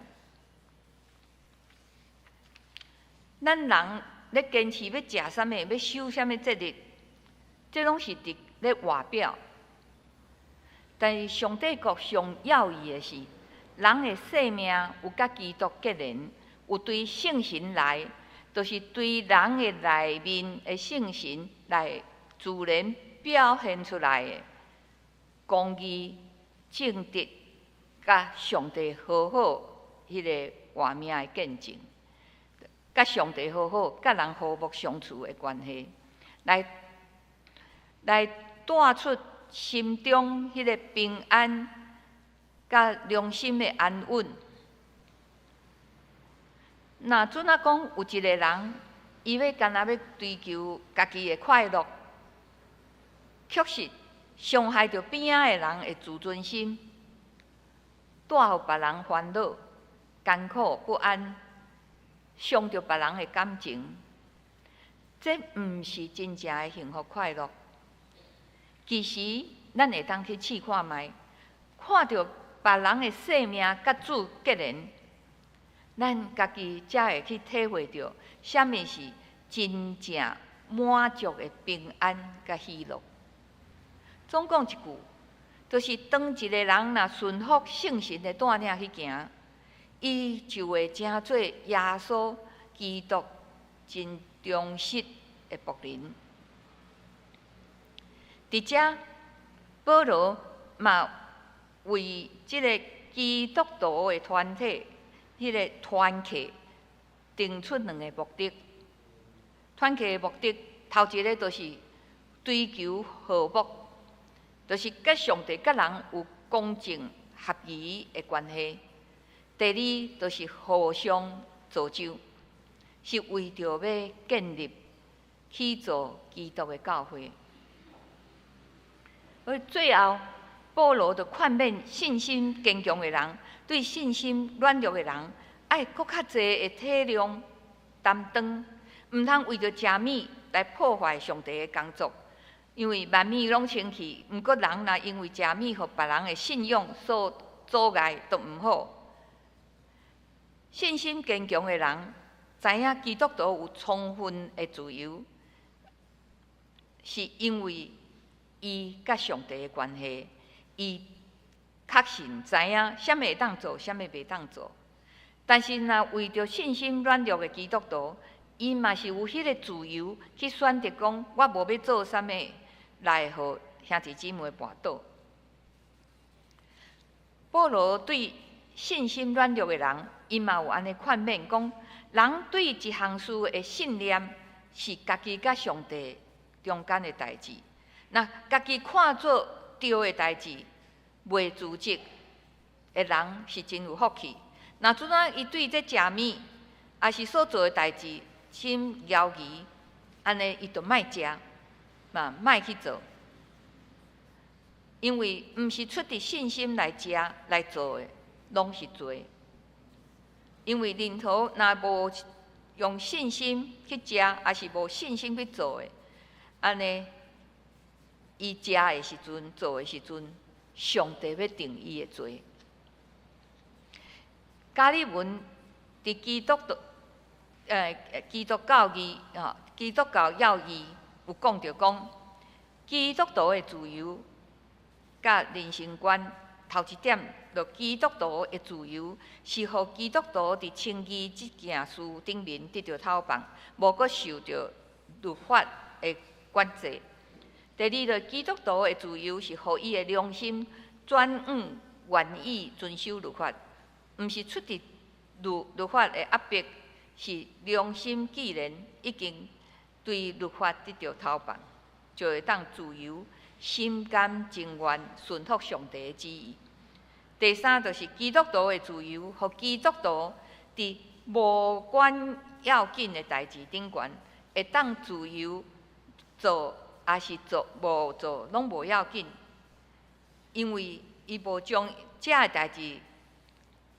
Speaker 3: 咱人咧堅持欲食啥物，欲守啥物節日，這攏是佇咧外表。但是上帝國上要義的是，人的生命有佮基督結連，有對聖神來，就是對人的內面的聖神來自然表現出來的公義、正直，佮上帝和好彼个活命的見證，佮上帝和好，佮人和睦相處的關係，來帶出心中彼个平安，佮良心的安穩。若陣仔講有一个人，伊欲干焦欲追求家己的快樂，確實傷害著邊仔的人的自尊心，帶予別人煩惱、艱苦不安，傷著別人的感情，這毋是真正的幸福快樂。其實，咱會當去試看覓，看著別人的生命佮主結連，咱家己才會去體會著啥物是真正滿足的平安佮喜樂。總講一句，就是當一個人若順服聖神的帶領去行，伊就會成做耶穌基督真忠實的僕人。佇遮，保羅嘛為這个基督徒的團體，彼个團契定出兩个目的。團契的目的，頭一个就是追求和睦，就是佮上帝佮人有公正合宜的關係。第二，就是互相造就，是為著欲建立去做基督的教會。所以最後，保羅就勸勉信心堅強的人，對信心軟弱的人，愛閣較濟的體諒擔當，毋通為著食物來破壞上帝的工作。因為萬物攏清氣，毋過人若因為食物予別人的信仰所阻礙，都毋好。信心堅強的人，知影基督徒有充分的自由，是因為伊佮上帝的關係，伊確信知影啥物會當做，啥物袂當做。但是若為著信心軟弱的基督徒，伊嘛是有彼个自由去選擇講，我無欲做啥物來予兄弟姊妹跋倒。保羅對信心軟弱的人，伊嘛有按呢勸勉講，人對一項事的信念是家己佮上帝中間的代誌。若家己看做對的代誌，袂自責的人是真有福氣。若陣仔伊對這食物，抑是所做的代誌心猶疑，按呢伊就莫食，嘛莫去做，因為毋是出佇信心來食來做的，攏是罪。因為任何若無用信心去食，抑是無信心去做的，按呢，伊食的時陣，做的時陣，上帝欲定伊的罪。加爾文佇基督教義吼，基督教要義有講著講，基督徒的自由佮人生觀，頭一點，就基督徒的自由是予基督徒佇稱義這件事頂面得著透放，無閣受著律法的管制。第二，就基督徒的自由是予伊的良心轉往願意遵守律法，毋是出佇律法的壓迫，是良心既然已經對律法得著透放，就會當自由、心甘情願順服上帝的旨意。第三，就是基督徒的自由，予基督徒佇無關要緊的代誌頂懸，會當自由做，抑是做無做，攏無要緊，因為伊無將這个代誌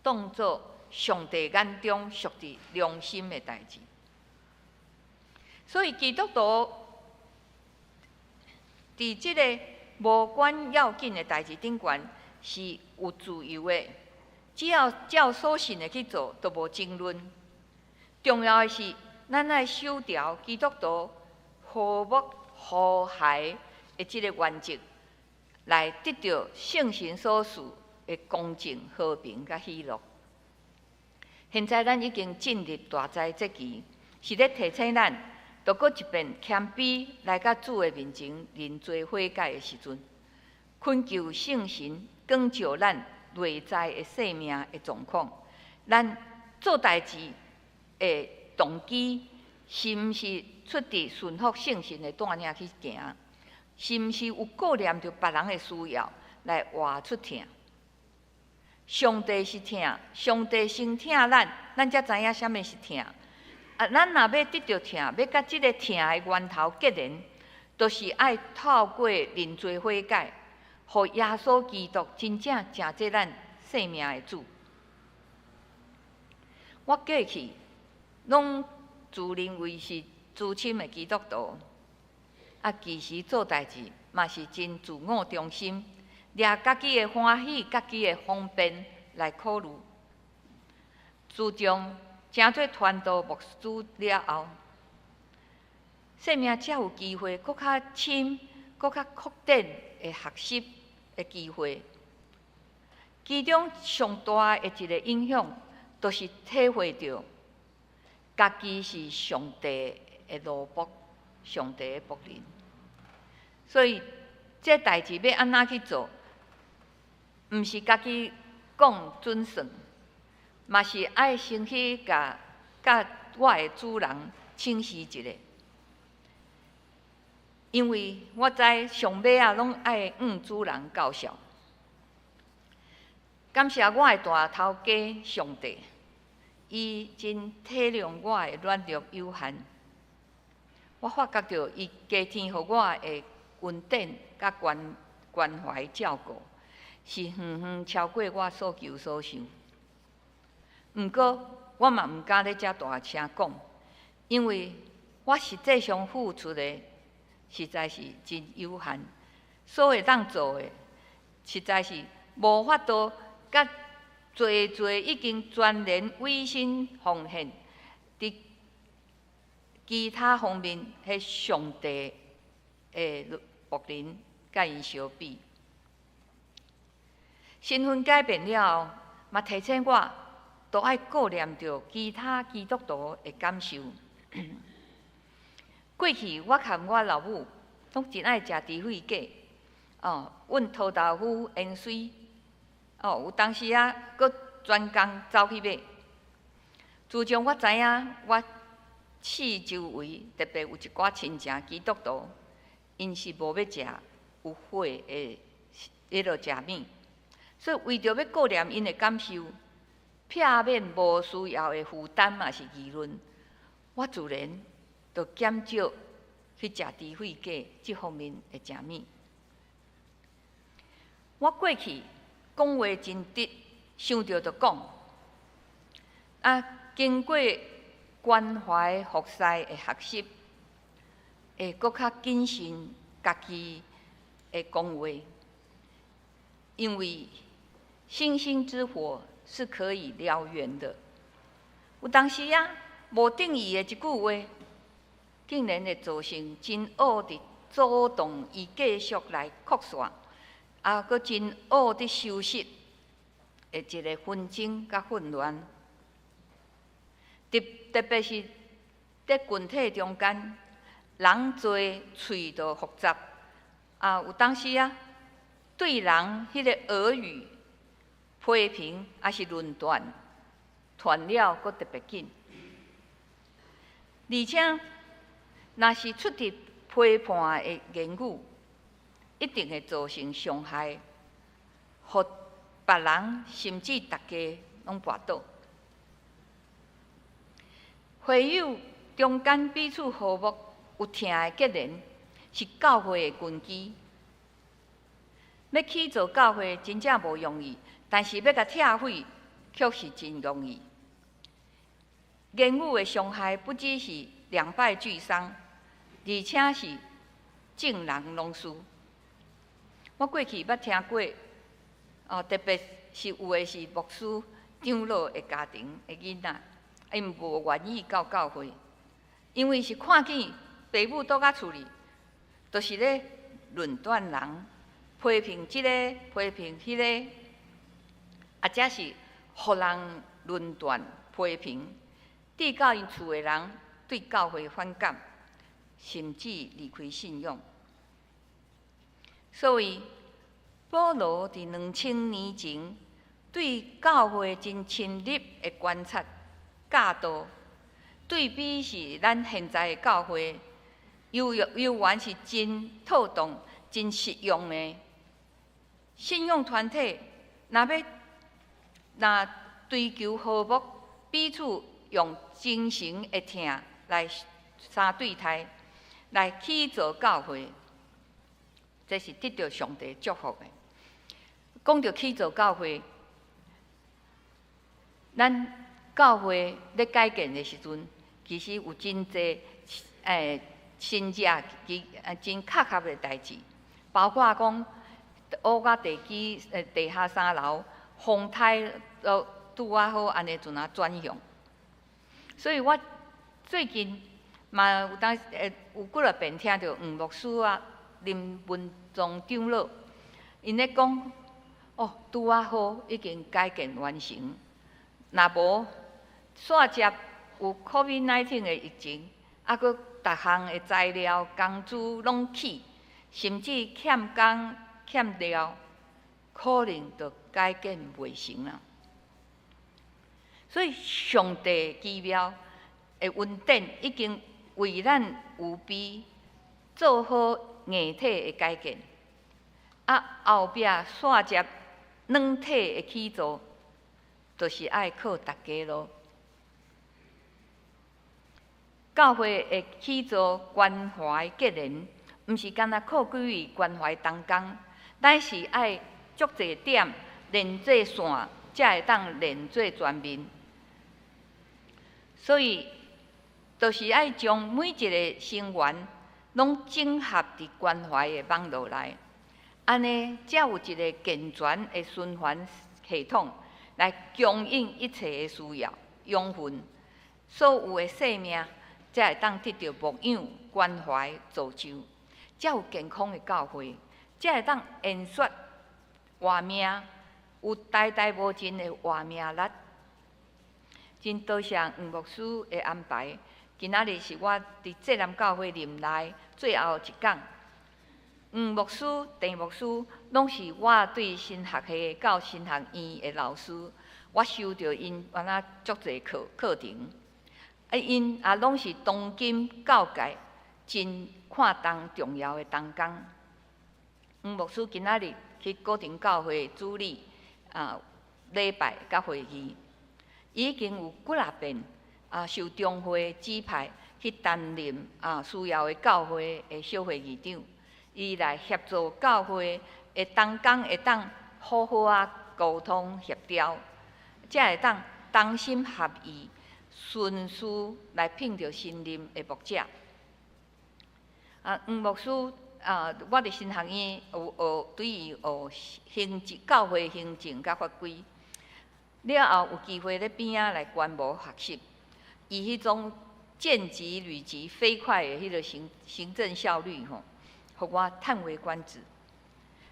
Speaker 3: 當做上帝眼中屬佇良心的代誌。所以基督徒佇這个無關要緊的代誌頂懸是有自由的，只要照所信的去做，就無爭論。重要的是，咱愛守牢基督徒和睦和諧的這个原則，來得著聖神所賜的公正、和平佮喜樂。現在咱已經進入大災節期，是咧提醒咱，著閣一遍謙卑來佮主的面前認罪悔改的時陣，懇求聖神光照咱內在的生命的狀況。咱做代誌的動機，是毋是出佇順服聖神的帶領去行？是毋是有顧念著別人的需要來活出疼？上帝是疼，上帝先疼咱，咱才知影啥物是疼。啊，咱若欲得著疼，欲佮這个疼的源頭結連，就是愛透過認罪悔改，予耶穌基督真正成做咱生命的主。我過去攏自認為是資深的基督徒，啊，其實做代誌嘛是真自我中心，掠家己的歡喜、家己的方便來考慮。自從成做傳道牧師了後，生命才有機會閣較深、閣較擴展的學習的機會。其中上大的一個影響，就是體會著家己是上帝的奴僕，上帝的僕人。所以，這代誌欲按怎去做，毋是家己講準算，嘛是愛先去共佮我的主人請示一下。因為我知上尾仔攏愛向主人交賬。感謝我的大頭家上帝，伊真體諒我的軟弱有限。我發覺著伊加添予我的恩典佮關關懷照顧，是遠遠超過我所求所想。毋過，我嘛毋敢咧遮大聲講，因為我實際上付出的實在是真有限，所會當做的，實在是無法度佮濟濟已經全然委身奉獻佇其他方面，彼上帝的僕人佮𪜶相比。身份改變了後，嘛提醒我，都愛顧念著其他基督徒的感受。過去我佮我老母攏真愛食豬血粿，哦，溫湯豆腐、芫荽，哦，有當時仔閣專工走去買。自從我知影我四周圍特別有一寡親情基督徒，𪜶是無欲食有血的彼落食物，所以為著欲顧念𪜶的感受，避免無需要的負擔抑是議論，我自然就減少去食豬血粿這方面的食物。我過去講話真直，想著就講。啊，經過關懷服侍的學習，會閣較謹慎家己的講話，因為星星之火是可以燎原的。有當時啊，無定義的一句話，竟然會造成真惡佇阻擋伊繼續來擴散，啊，閣真惡佇收拾的一個紛爭佮混亂。特特別是佇群體中間，人濟喙就複雜，啊，有當時啊，對人彼个耳語、批評抑是論斷，傳了閣特別緊。而且，若是出佇批判的言語，一定會造成傷害，予別人甚至逐家攏跋倒。會友中間彼此和睦、有疼的結連，是教會的根基。欲起造教會真正無容易，但是欲共拆毀，卻是真容易。言語的傷害不只是兩敗俱傷，而且是眾人攏輸。我過去捌聽過，哦，特別是有的是牧師長老的家庭的囡仔，𪜶無願意到教會，因為是看見爸母倒佇厝裡，就是咧論斷人，批評這个，批評彼个，或者是予人論斷批評，致到𪜶厝的人對教會反感，甚至離開信仰。所以，保羅佇2000年前對教會真深入的觀察教導，對比是咱現在的教會，猶猶原是真妥當、真實用的。信仰團體若欲若追求和睦，彼此用精神的疼來相對待，來起造教會，這是得著上帝祝福的。講著起造教會，咱教會咧改建的時陣，其實有真濟新者其真確合的代誌，包括講烏甲地基地下三樓風颱都拄仔好按呢陣仔轉向。所以我最近嘛有當有幾若遍聽著黃牧師啊、林文忠長老，𪜶咧講，哦，拄仔好已經改建完成，若無煞接有 COVID-19 的疫情，啊，閣逐項的材料、工資攏起，甚至欠工欠料，可能就改建袂成啦。所以上帝奇妙的恩典已經為咱預備做好硬體的改建，啊，後壁煞接軟體的起造，就是愛靠大家囉。教會的起造關懷結連，毋是干焦靠幾位關懷同工，乃是愛足濟點連做線，才會當連做全面。所以，就是愛將每一个成員攏整合佇關懷的網路內，按呢才有一个健全的循環系統來供應一切的需要養分，所有的生命才會當得著牧養、關懷、造就，才有健康的教會，才會當延續活命，有代代無盡的活命力。真多謝黃牧師的安排，今仔日是我佇濟南教會任內最後一講。黃牧師、鄭牧師攏是我對神學系到神學院的老師，我修著𪜶原來足濟課課程，啊，𪜶也攏是當今教界真看重重要的同工。黃牧師今仔日去古亭教會主禮啊禮拜佮會議，已經有幾若遍啊受中會指派去擔任啊需要的教會的小會議長，伊來協助教會的同工會當好好仔溝通協調，才會當同心合意，順序來聘著新任的牧者。啊，黃牧師啊，我佇神學院有學對伊學行政、教會行政佮法規，了後有機會咧邊仔來觀摩學習，伊彼種見機履職飛快的彼个行政效率吼，予我嘆為觀止。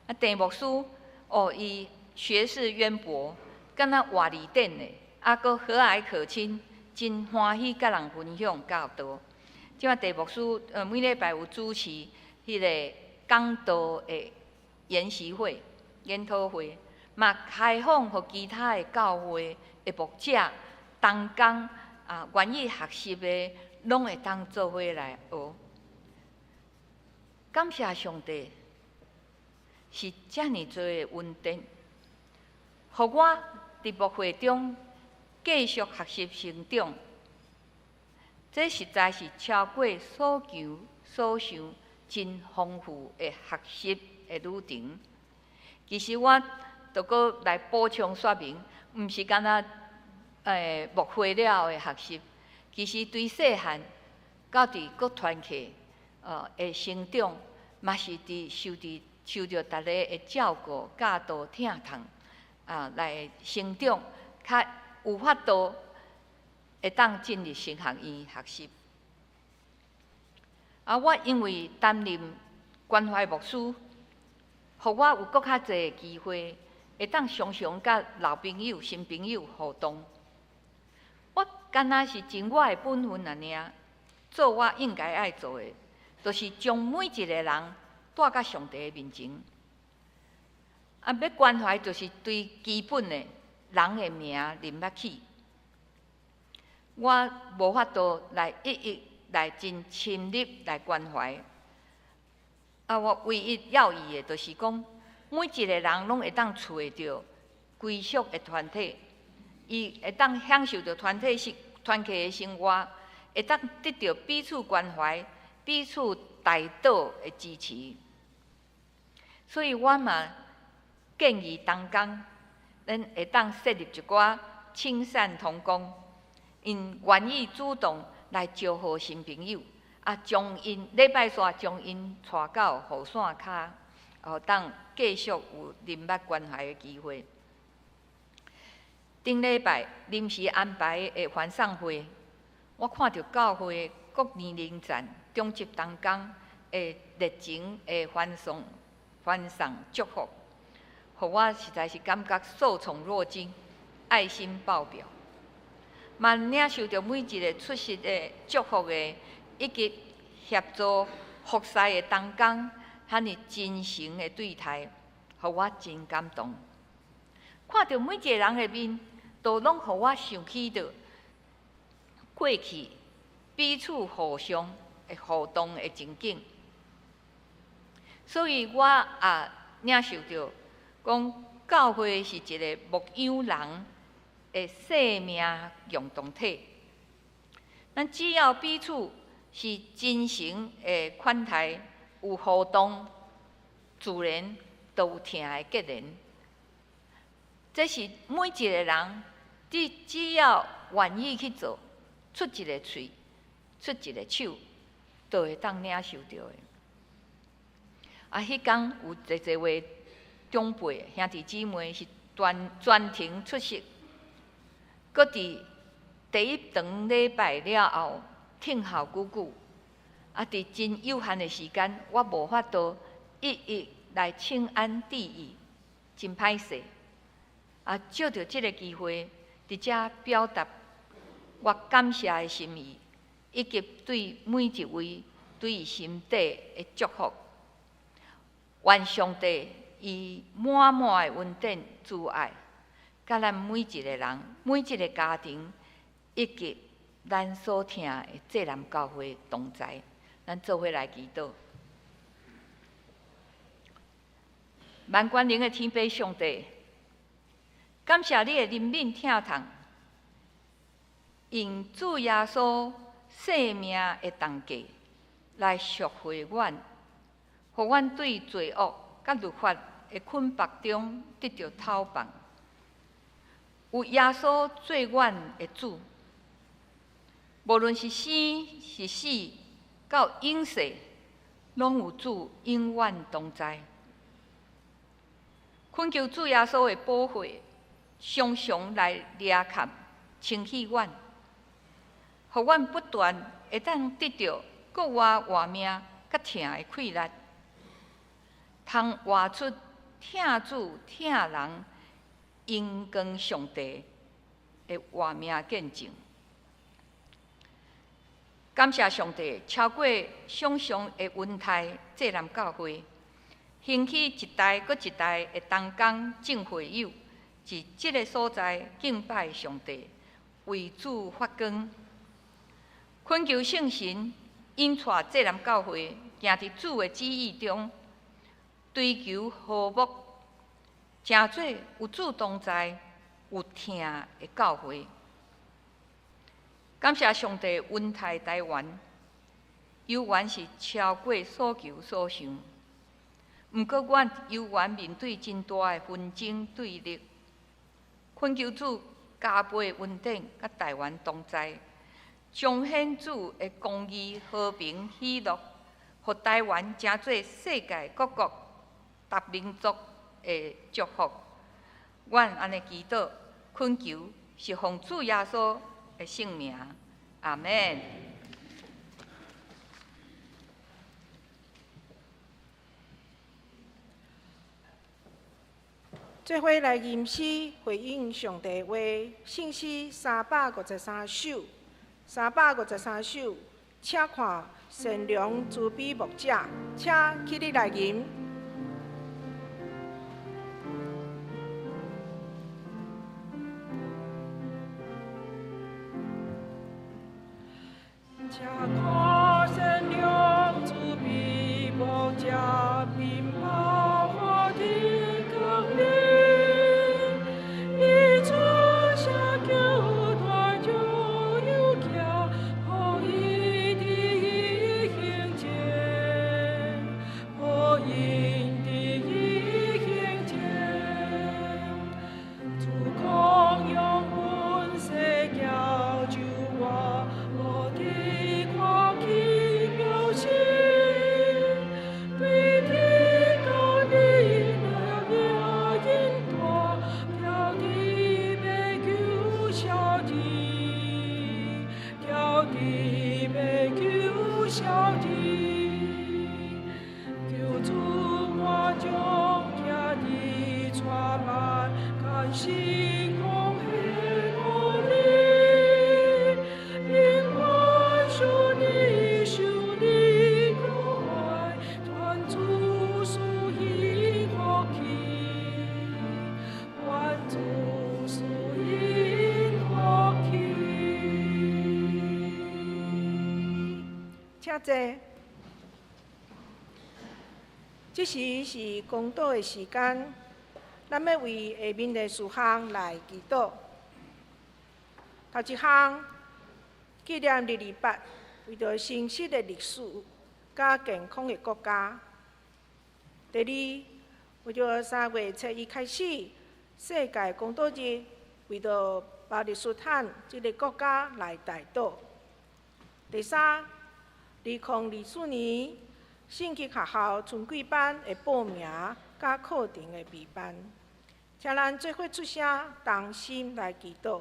Speaker 3: 啊，鄭牧師哦，伊學識淵博，敢若活字典的，啊，閣和藹可親，真歡喜佮人分享教導。這擺鄭牧師每禮拜有主持彼个講道的研習會、研討會，嘛開放予其他的教會的牧者、同工啊，願意學習的，攏會當做伙來學。感謝上帝，是遮爾濟的恩典，予我佇牧會中繼續學習成長。這實在是超過所求所想，真豐富的學習的旅程。其實我著閣來補充說明，毋是干焦牧會了後的學習，其實對細漢到佇各團契的成長，嘛是佇受佇受著逐家的照顧、教導、疼痛啊，來成長，較有法度會當進入神學院學習。啊，我因為擔任關懷牧師，予我有閣較濟的機會，會當常常佮老朋友、新朋友互動。我敢若是盡我的本分按呢爾，做我應該愛做的，就是將每一個人帶到上帝的面前。啊，欲關懷就是最基本的人的名認捌起。我無法度來一一來真深入來關懷。啊，我唯一要意的，就是講，每一個人攏會當揣著歸屬的團體，伊會當享受著團體生團契的生活，會當得著彼此關懷、彼此代禱的支持。所以我嘛建議同工，咱會當設立一寡親善同工，𪜶願意主動來招呼新朋友。啊，將𪜶禮拜煞將𪜶帶到雨傘跤，予當繼續有人脈關懷的機會。頂禮拜臨時安排的歡送會，我看著教會各年齡層長執同工的熱情的歡送、歡送祝福，予我實在是感覺受寵若驚，愛心爆表。嘛領受著每一個出席的祝福的，以及協助服侍的同工，遐爾真誠的對待，予我真感動。看著每一個人的面，都攏予我想起著過去彼此互相的互動的情景。所以我也領受著，講教會是一個牧養人的生命共同體。咱只要彼此是真誠的款待，有互動，自然就有疼的結連。這是每一個人，你只要願意去做，出一个喙，出一个手，就會當領受著的。啊，彼工有濟濟位長輩兄弟姊妹是全全程出席，閣佇第一堂禮拜了後聽候久久，啊，佇真有限的時間，我無法度一一來請安致意，真歹勢。啊，藉著這个機會，佇遮表達我感謝的心意，以及對每一位對心底的祝福。願上帝以滿滿的恩典慈愛，佮咱每一个人、每一个家庭，以及咱所疼的濟南教會同在。咱做伙來祈禱。萬全能的天父上帝，感謝你的憐憫疼痛，用主耶穌生命的重價來贖回阮，予阮對罪惡佮律法的捆縛中得著解放。有耶穌做阮的主，無論是生是死，到永世，攏有主永遠同在。懇求主耶穌的寶血，常常來掠崁、清洗阮，予阮不斷會當得著閣外活命佮疼的氣力，通活出疼主疼人、榮光上帝的活命見證。感謝上帝，超過想像的恩待濟南教會，興起一代閣一代的同工眾會友，佇這个所在敬拜上帝，為主發光。懇求聖神引帶濟南教會，行佇主的旨意中，追求和睦，成做有主同在、有疼的教會。感謝上帝恩待台灣，猶原是超過所求所想。毋過，阮猶原面對真大的紛爭對立，懇求主加倍恩典，佮台灣同在，彰顯主的公義、和平、喜樂，予台灣成做世界各國、逐民族的祝福。阮按呢祈禱，懇求是奉主耶穌的聖名，阿們。
Speaker 2: 做伙來吟詩回應上帝話，聖詩353首，353首，請看善良慈悲牧者，請起立來吟。請看善良慈悲牧者，面包和的降臨，你出聲求帶著有行，予伊得以行前，予𪜶得以行前，主空用恩世交就我，無得看起表示，對天高你的命運大，條地欲求小弟，條地欲求小弟，求主我將行的帶來，甘心奉獻予你，永遠受你受你關懷，願主賜幸福去，願主賜幸福去。請坐。這時是公禱的時間，咱欲為下面的事項來祈禱。頭一項，紀念228，為著誠實的歷史佮健康的國家。第二，為著3月7日開始，世界公禱日，為著巴勒斯坦這个國家來代禱。第三，2024年聖經學校春季班的報名佮課程的備辦，請咱做伙出聲，同心來祈禱。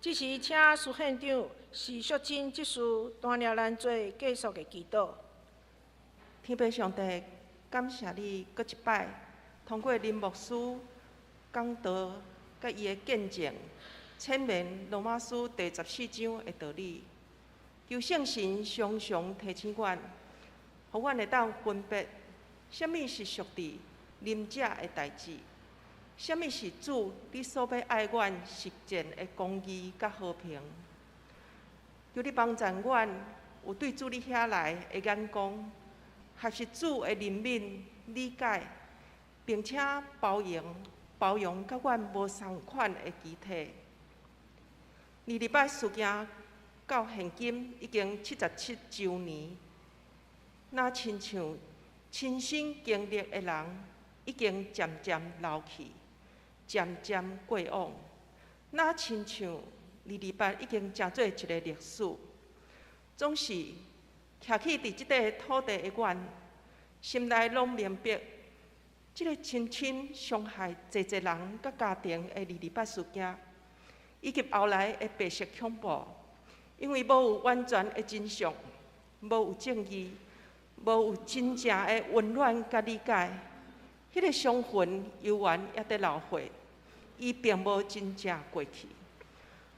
Speaker 2: 這時，請蘇縣長施淑珍執事帶領咱做結束的祈禱。
Speaker 4: 天父上帝，感謝你閣一擺通過林牧師講道，佮伊的見證，闡明羅馬書第十四章的道理。求聖神常常提醒阮，予阮會當分別啥物是屬佇靈者的代誌，啥物是主你所欲愛阮實踐的公義佮和平。求你幫助阮有對主你遐來的眼光，學習主的憐憫、理解，並且包容、包容佮阮無仝款的肢體。228事件到現今已經77週年，若親像親身經歷的人，已經漸漸老去，漸漸過往，若親像228已經成做一个歷史，總是徛起佇這塊土地的阮，心內攏明白，這个深深傷害濟濟人佮家庭的228事件，以及後來的白色恐怖，因為無有完全的真相，無有正義，無有真正的溫暖佮理解，彼个傷痕猶原猶佇流血，伊並無真正過去。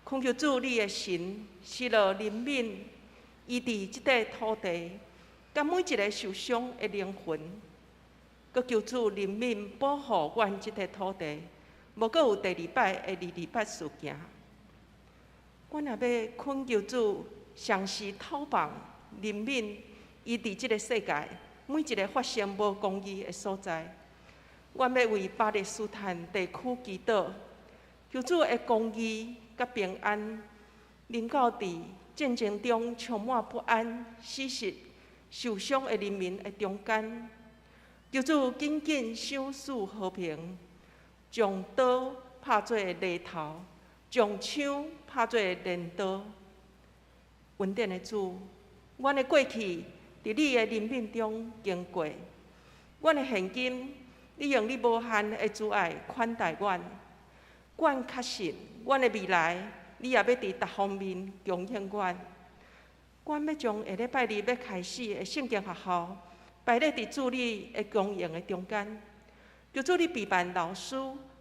Speaker 4: 懇求主，你的神施落憐憫，醫治這塊土地，佮每一个受傷的靈魂。閣求主憐憫保護阮這塊土地，無閣有第二擺的228事件。阮也欲懇求主常時透放憐憫，伊佇這个世界每一个發生無公義的所在。阮欲為巴勒斯坦地區祈禱，求主的公義佮平安臨到佇戰爭中充滿不安、死實、受傷的人民的中間。求主緊緊賞賜和平，將刀拍做犁頭，將槍拍做鐮刀。恩典的主，阮的過去佇你的憐憫中經過，阮的現今，你用你無限的慈愛款待阮。阮確信，阮的未來，你也欲佇逐方面供應阮。阮欲將下禮拜日欲開始的聖經學校擺咧佇主你的供應的中間，求主你備辦老師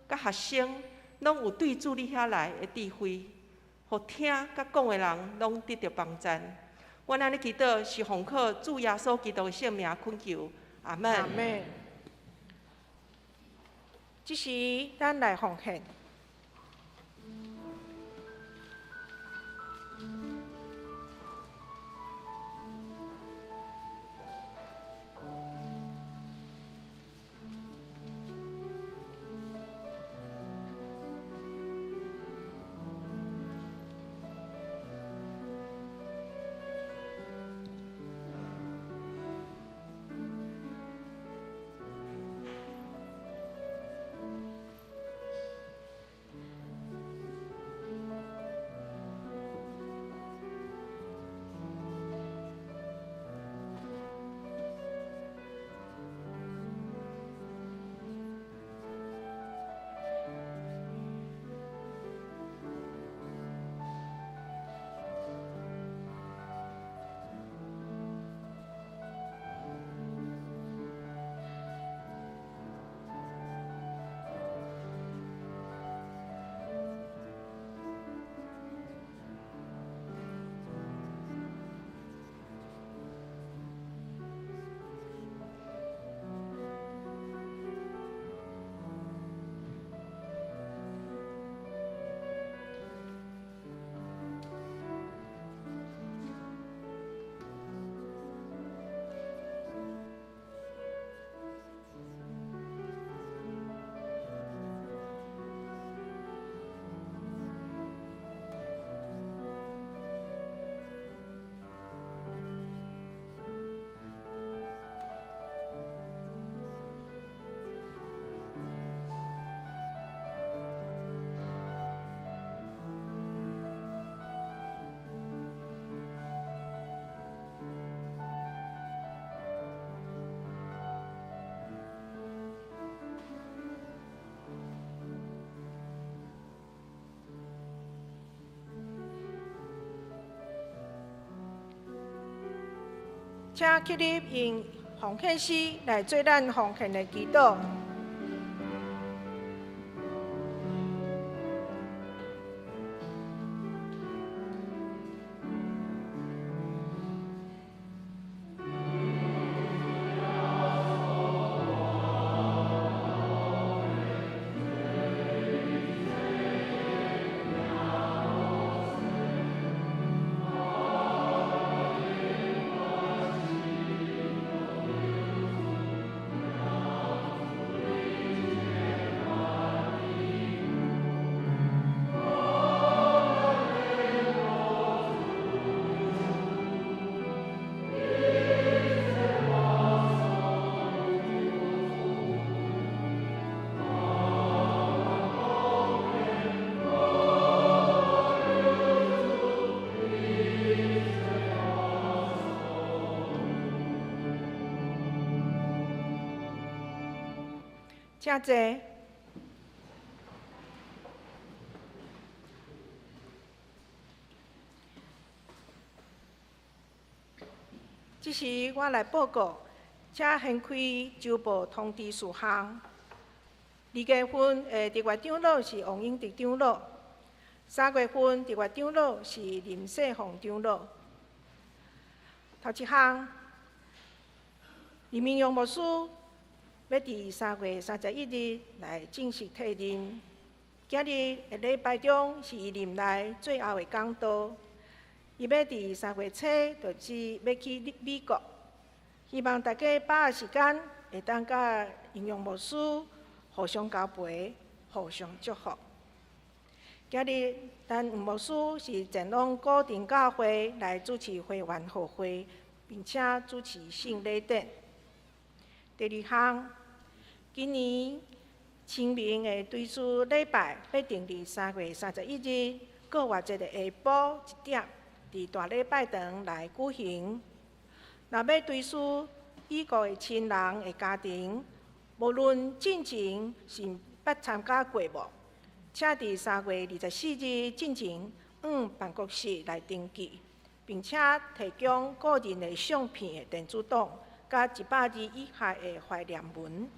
Speaker 4: 佮學生，攏有對主你遐來的智慧，予聽佮講的人攏得著幫贊。阮按呢祈禱是奉靠主耶穌基督的聖名懇求，阿門。
Speaker 2: 阿門。這時，咱來奉獻。請起立用奉獻詩來做咱奉獻的祈禱。請坐。這時我來報告，請掀開週報通知事項。2月份的特別長老是王英迪長老，3月份特別長老是林世鳳長老。頭一項，林明陽牧師欲佇3月31日來正式退任。今日的禮拜中是伊任內最後的講道。伊欲佇3月初就是欲去美國，希望大家把握時間會當佮營養牧師互相交陪，互相祝福。今日咱黃牧師是前往古亭教會來主持會員和會，並且主持聖禮典。第二項，今年清明的追思禮拜欲定佇3月31日過活節的下晡1點，佇大禮拜堂來舉行。若欲追思已故的親人的家庭，無論進前是捌參加過無，請佇3月24日進前往辦公室來登記，並且提供個人的相片的電子檔，佮100字以下的懷念文。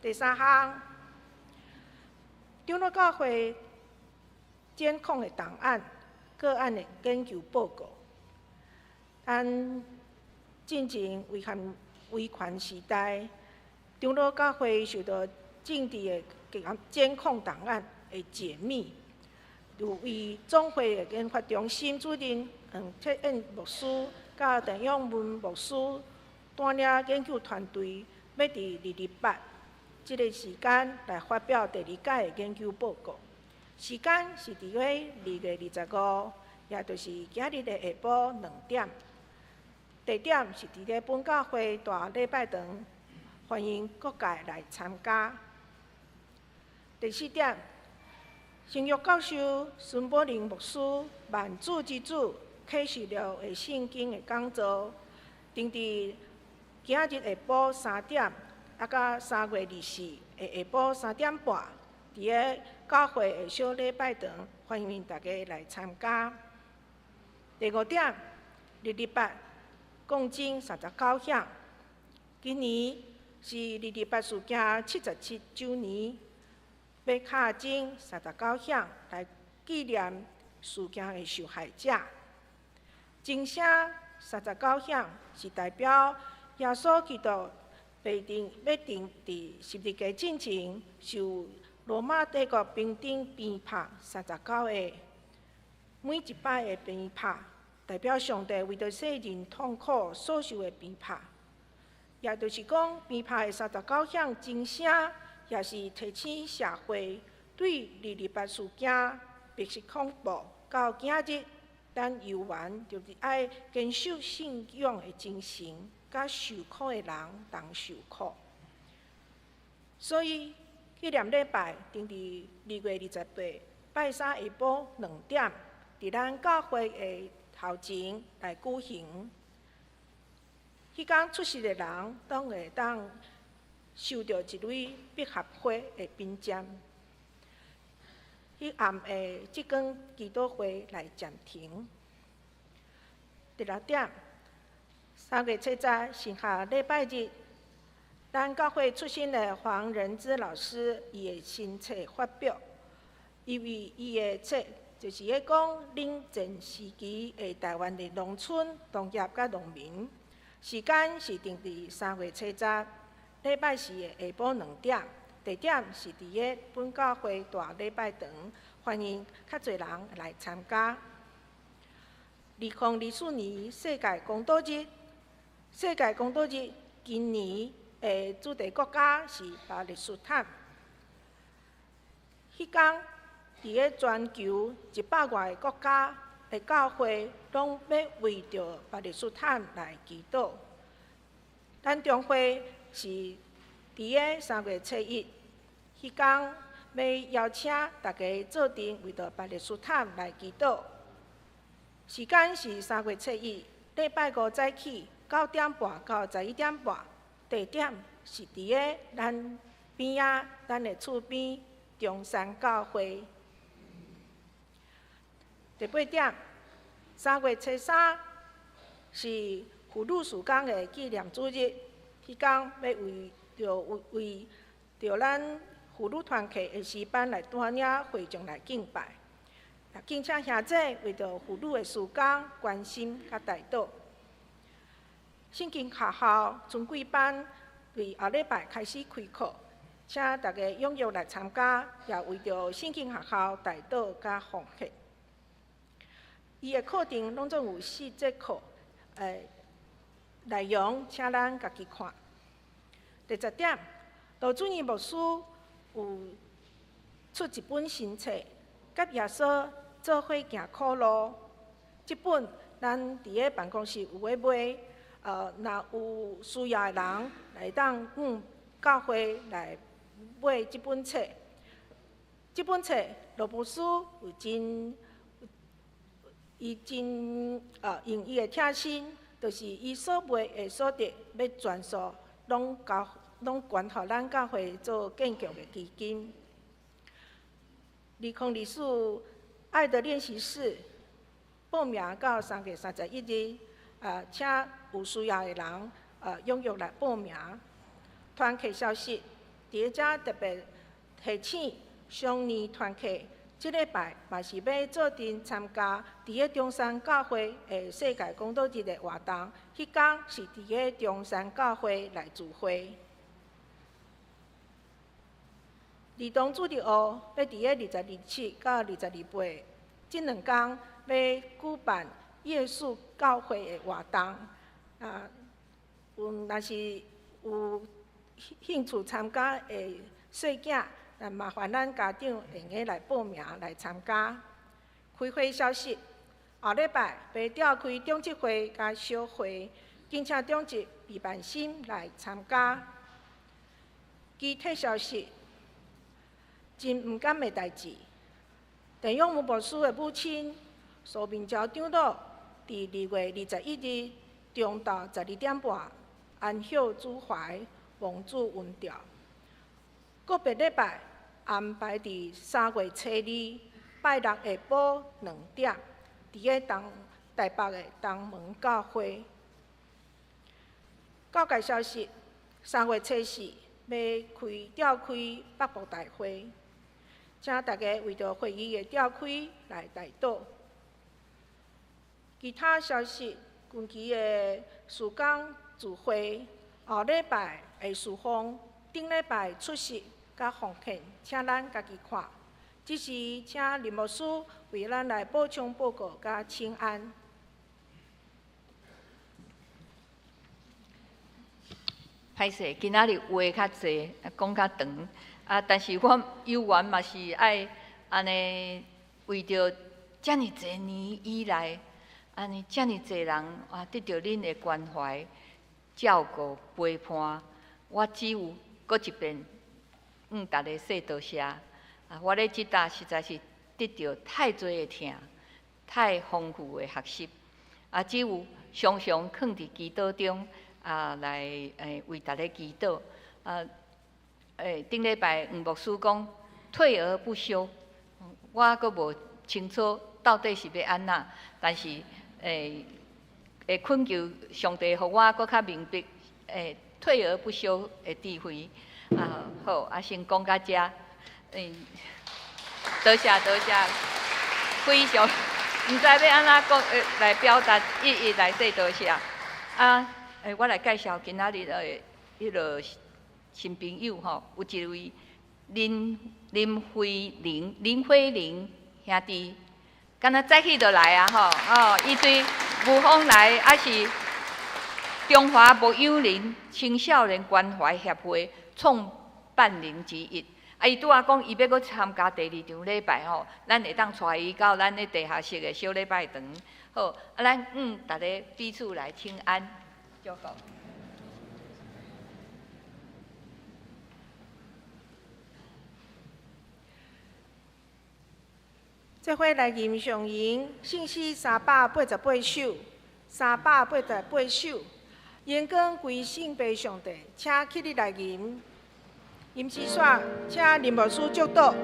Speaker 2: 第三項，長老教會檢控的檔案個案的研究報告。咱進前威權時代，長老教會受到政治的監控檔案的解密，有為總會的研發中心主任黃徹燕牧師佮鄧永文牧師帶領研究團隊，欲佇228這个時間來發表第二屆的研究報告。時間是佇咧2月25，也就是今日的下晡2點。地點是佇咧本教會大禮拜堂，歡迎各界來參加。第四點，神學教授孫寶玲牧師萬主之主啟示錄的聖經的講座，定佇今日下晡3點，佮3月24的下晡3點半，佇咧教會的小禮拜堂，歡迎大家來參加。第五點，228講鐘39響，今年是228事件77週年，欲敲鐘39響來紀念事件的受害者。鐘聲39響是代表耶穌基督被釘欲釘佇十字架進前，受羅馬帝國兵丁鞭拍39下，每一擺的鞭拍，代表上帝為著世人痛苦所受的鞭拍，也就是講，鞭拍的39響鐘聲，也是提醒社會對228事件白色恐怖到今日，咱猶原就是愛堅守信仰的精神，佮受苦的人同受苦。所以紀念禮拜定佇2月28拜三下晡2點，佇咱教會的頭前來舉行。彼工出席的人，攏會當收著一蕊百合花的品針。彼暗的這間祈禱會來暫停。第六點，3月7日神學禮拜日，咱教會出身的黃仁之老師，伊的新冊發表，因為伊的冊就是咧講冷戰時期的台灣的農村、農業佮農民。時間是定佇3月7日禮拜四的下晡2點，地點是佇咧本教會大禮拜堂，歡迎較濟人來參加。2024年世界公禱日，世界公禱日今年的主題國家是巴勒斯坦。彼工佇咧全球100外个國家的教會，攏欲為著巴勒斯坦來祈禱。咱中會是佇咧3月7日，彼工欲邀請大家做陣為著巴勒斯坦來祈禱。時間是3月7日，禮拜五早起9點半到11點半，地點是佇咧咱邊仔，咱的厝邊中山教會。第八點，3月23是婦女事工的紀念主日，彼工欲為著咱婦女團契的詩班來帶領會眾來敬拜，也敬請兄姊為著婦女的事工關心佮代禱。聖經學校春季班對後禮拜開始開課，請大家踴躍來參加，也為著聖經學校代禱佮奉獻。伊的課程攏總有四節課，內容請咱家己看。第十點，羅主任牧師有出一本新冊，佮耶穌做伙行苦路。這本咱佇咧辦公室有咧賣，若有需要的人會當向教會來買這本冊。這本冊羅牧師有真，伊真用伊的貼心，就是伊所賣的所得，欲全數攏交攏捐予咱教會做建教的基金。2024愛的練習室報名到3月31日，請有需要的人踴躍來報名。團契消息，佇咧遮特別提醒雙年團契，這禮拜嘛是欲做陣參加佇咧中山教會的世界講道日的活動，彼工是佇咧中山教會來聚會。兒童主日學欲佇咧22、27到22、8，這兩工欲舉辦耶穌教會的活動。啊，有若是有興趣參加的細囝，麻煩咱家長會用得來報名來參加。開會消息，後禮拜欲召開長執會佮小會，敬請長執備辦心來參加。其他消息，真毋甘的代誌，鄭永武牧師的母親蘇明昭長老，佇2月21日中晝12點半安息主懷，蒙主恩召。告別禮拜安排佇3月初2拜六下晡2點，佇咧東台北的東門教會。教界消息，3月初4欲開召開北部大會，請大家為著會議的召開來代禱。其他消息，近期的事工聚會，後禮拜的事奉，頂禮拜出席佮奉獻，請咱家己看。這時，請林牧師為咱來補充報告佮請安。
Speaker 3: 歹勢，今仔日話較濟，講較長，啊，但是我猶原嘛是愛按呢，為著遮爾濟年以來，按呢遮爾濟人啊，得著恁的關懷、照顧、陪伴，我只有閣一遍，向大家說多謝。啊，我咧這搭實在是得著太濟的疼，太豐富的學習，啊，只有常常囥佇祈禱中。啊，來為大家祈禱。啊，頂禮拜黃牧師講退而不休，我閣無清楚到底是欲按怎，但是會懇求上帝予我閣較明白退而不休的智慧。啊，好，啊先講到遮。多謝多謝，非常毋知欲按怎講來表達，一一來說多謝。啊。我來介紹今仔日的彼个新朋友吼，有一位林慧玲林慧玲兄弟，敢若早起就來啊吼，哦，伊對霧峰來，抑是中華牧養人青少年關懷協會創辦人之一。啊，伊拄仔講伊欲閣參加第二場禮拜吼，咱會當帶伊到咱的地下室的小禮拜堂。好，啊，咱逐家彼此來請安。祝福。
Speaker 2: 這回來吟上吟，聖詩388首，388首。榮光歸聖父上帝，請起立來吟。吟詩煞，請林牧師祝禱。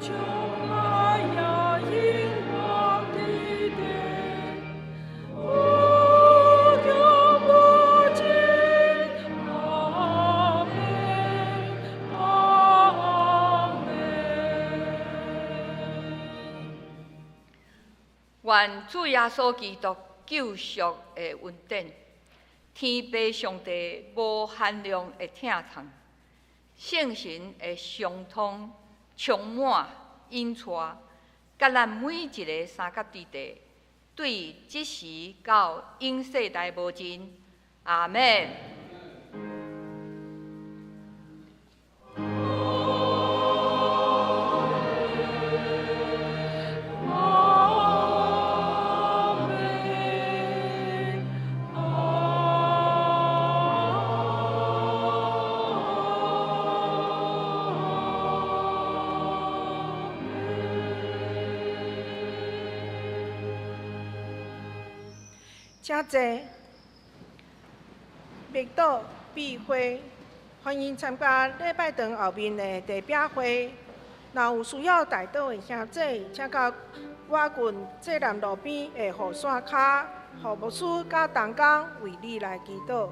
Speaker 5: 將來也永
Speaker 3: 願主耶穌基督救贖的恩典，天父上帝無限量的疼痛，聖神的相通充滿引帶，佮咱每一个三甲弟弟，對這時到永世代無盡。阿們。
Speaker 2: 請坐，默禱閉會，歡迎參加禮拜堂後面的茶餅會。若有需要代禱的兄姊，請到我近濟南路邊的雨傘跤，予牧師佮同工為你來祈禱。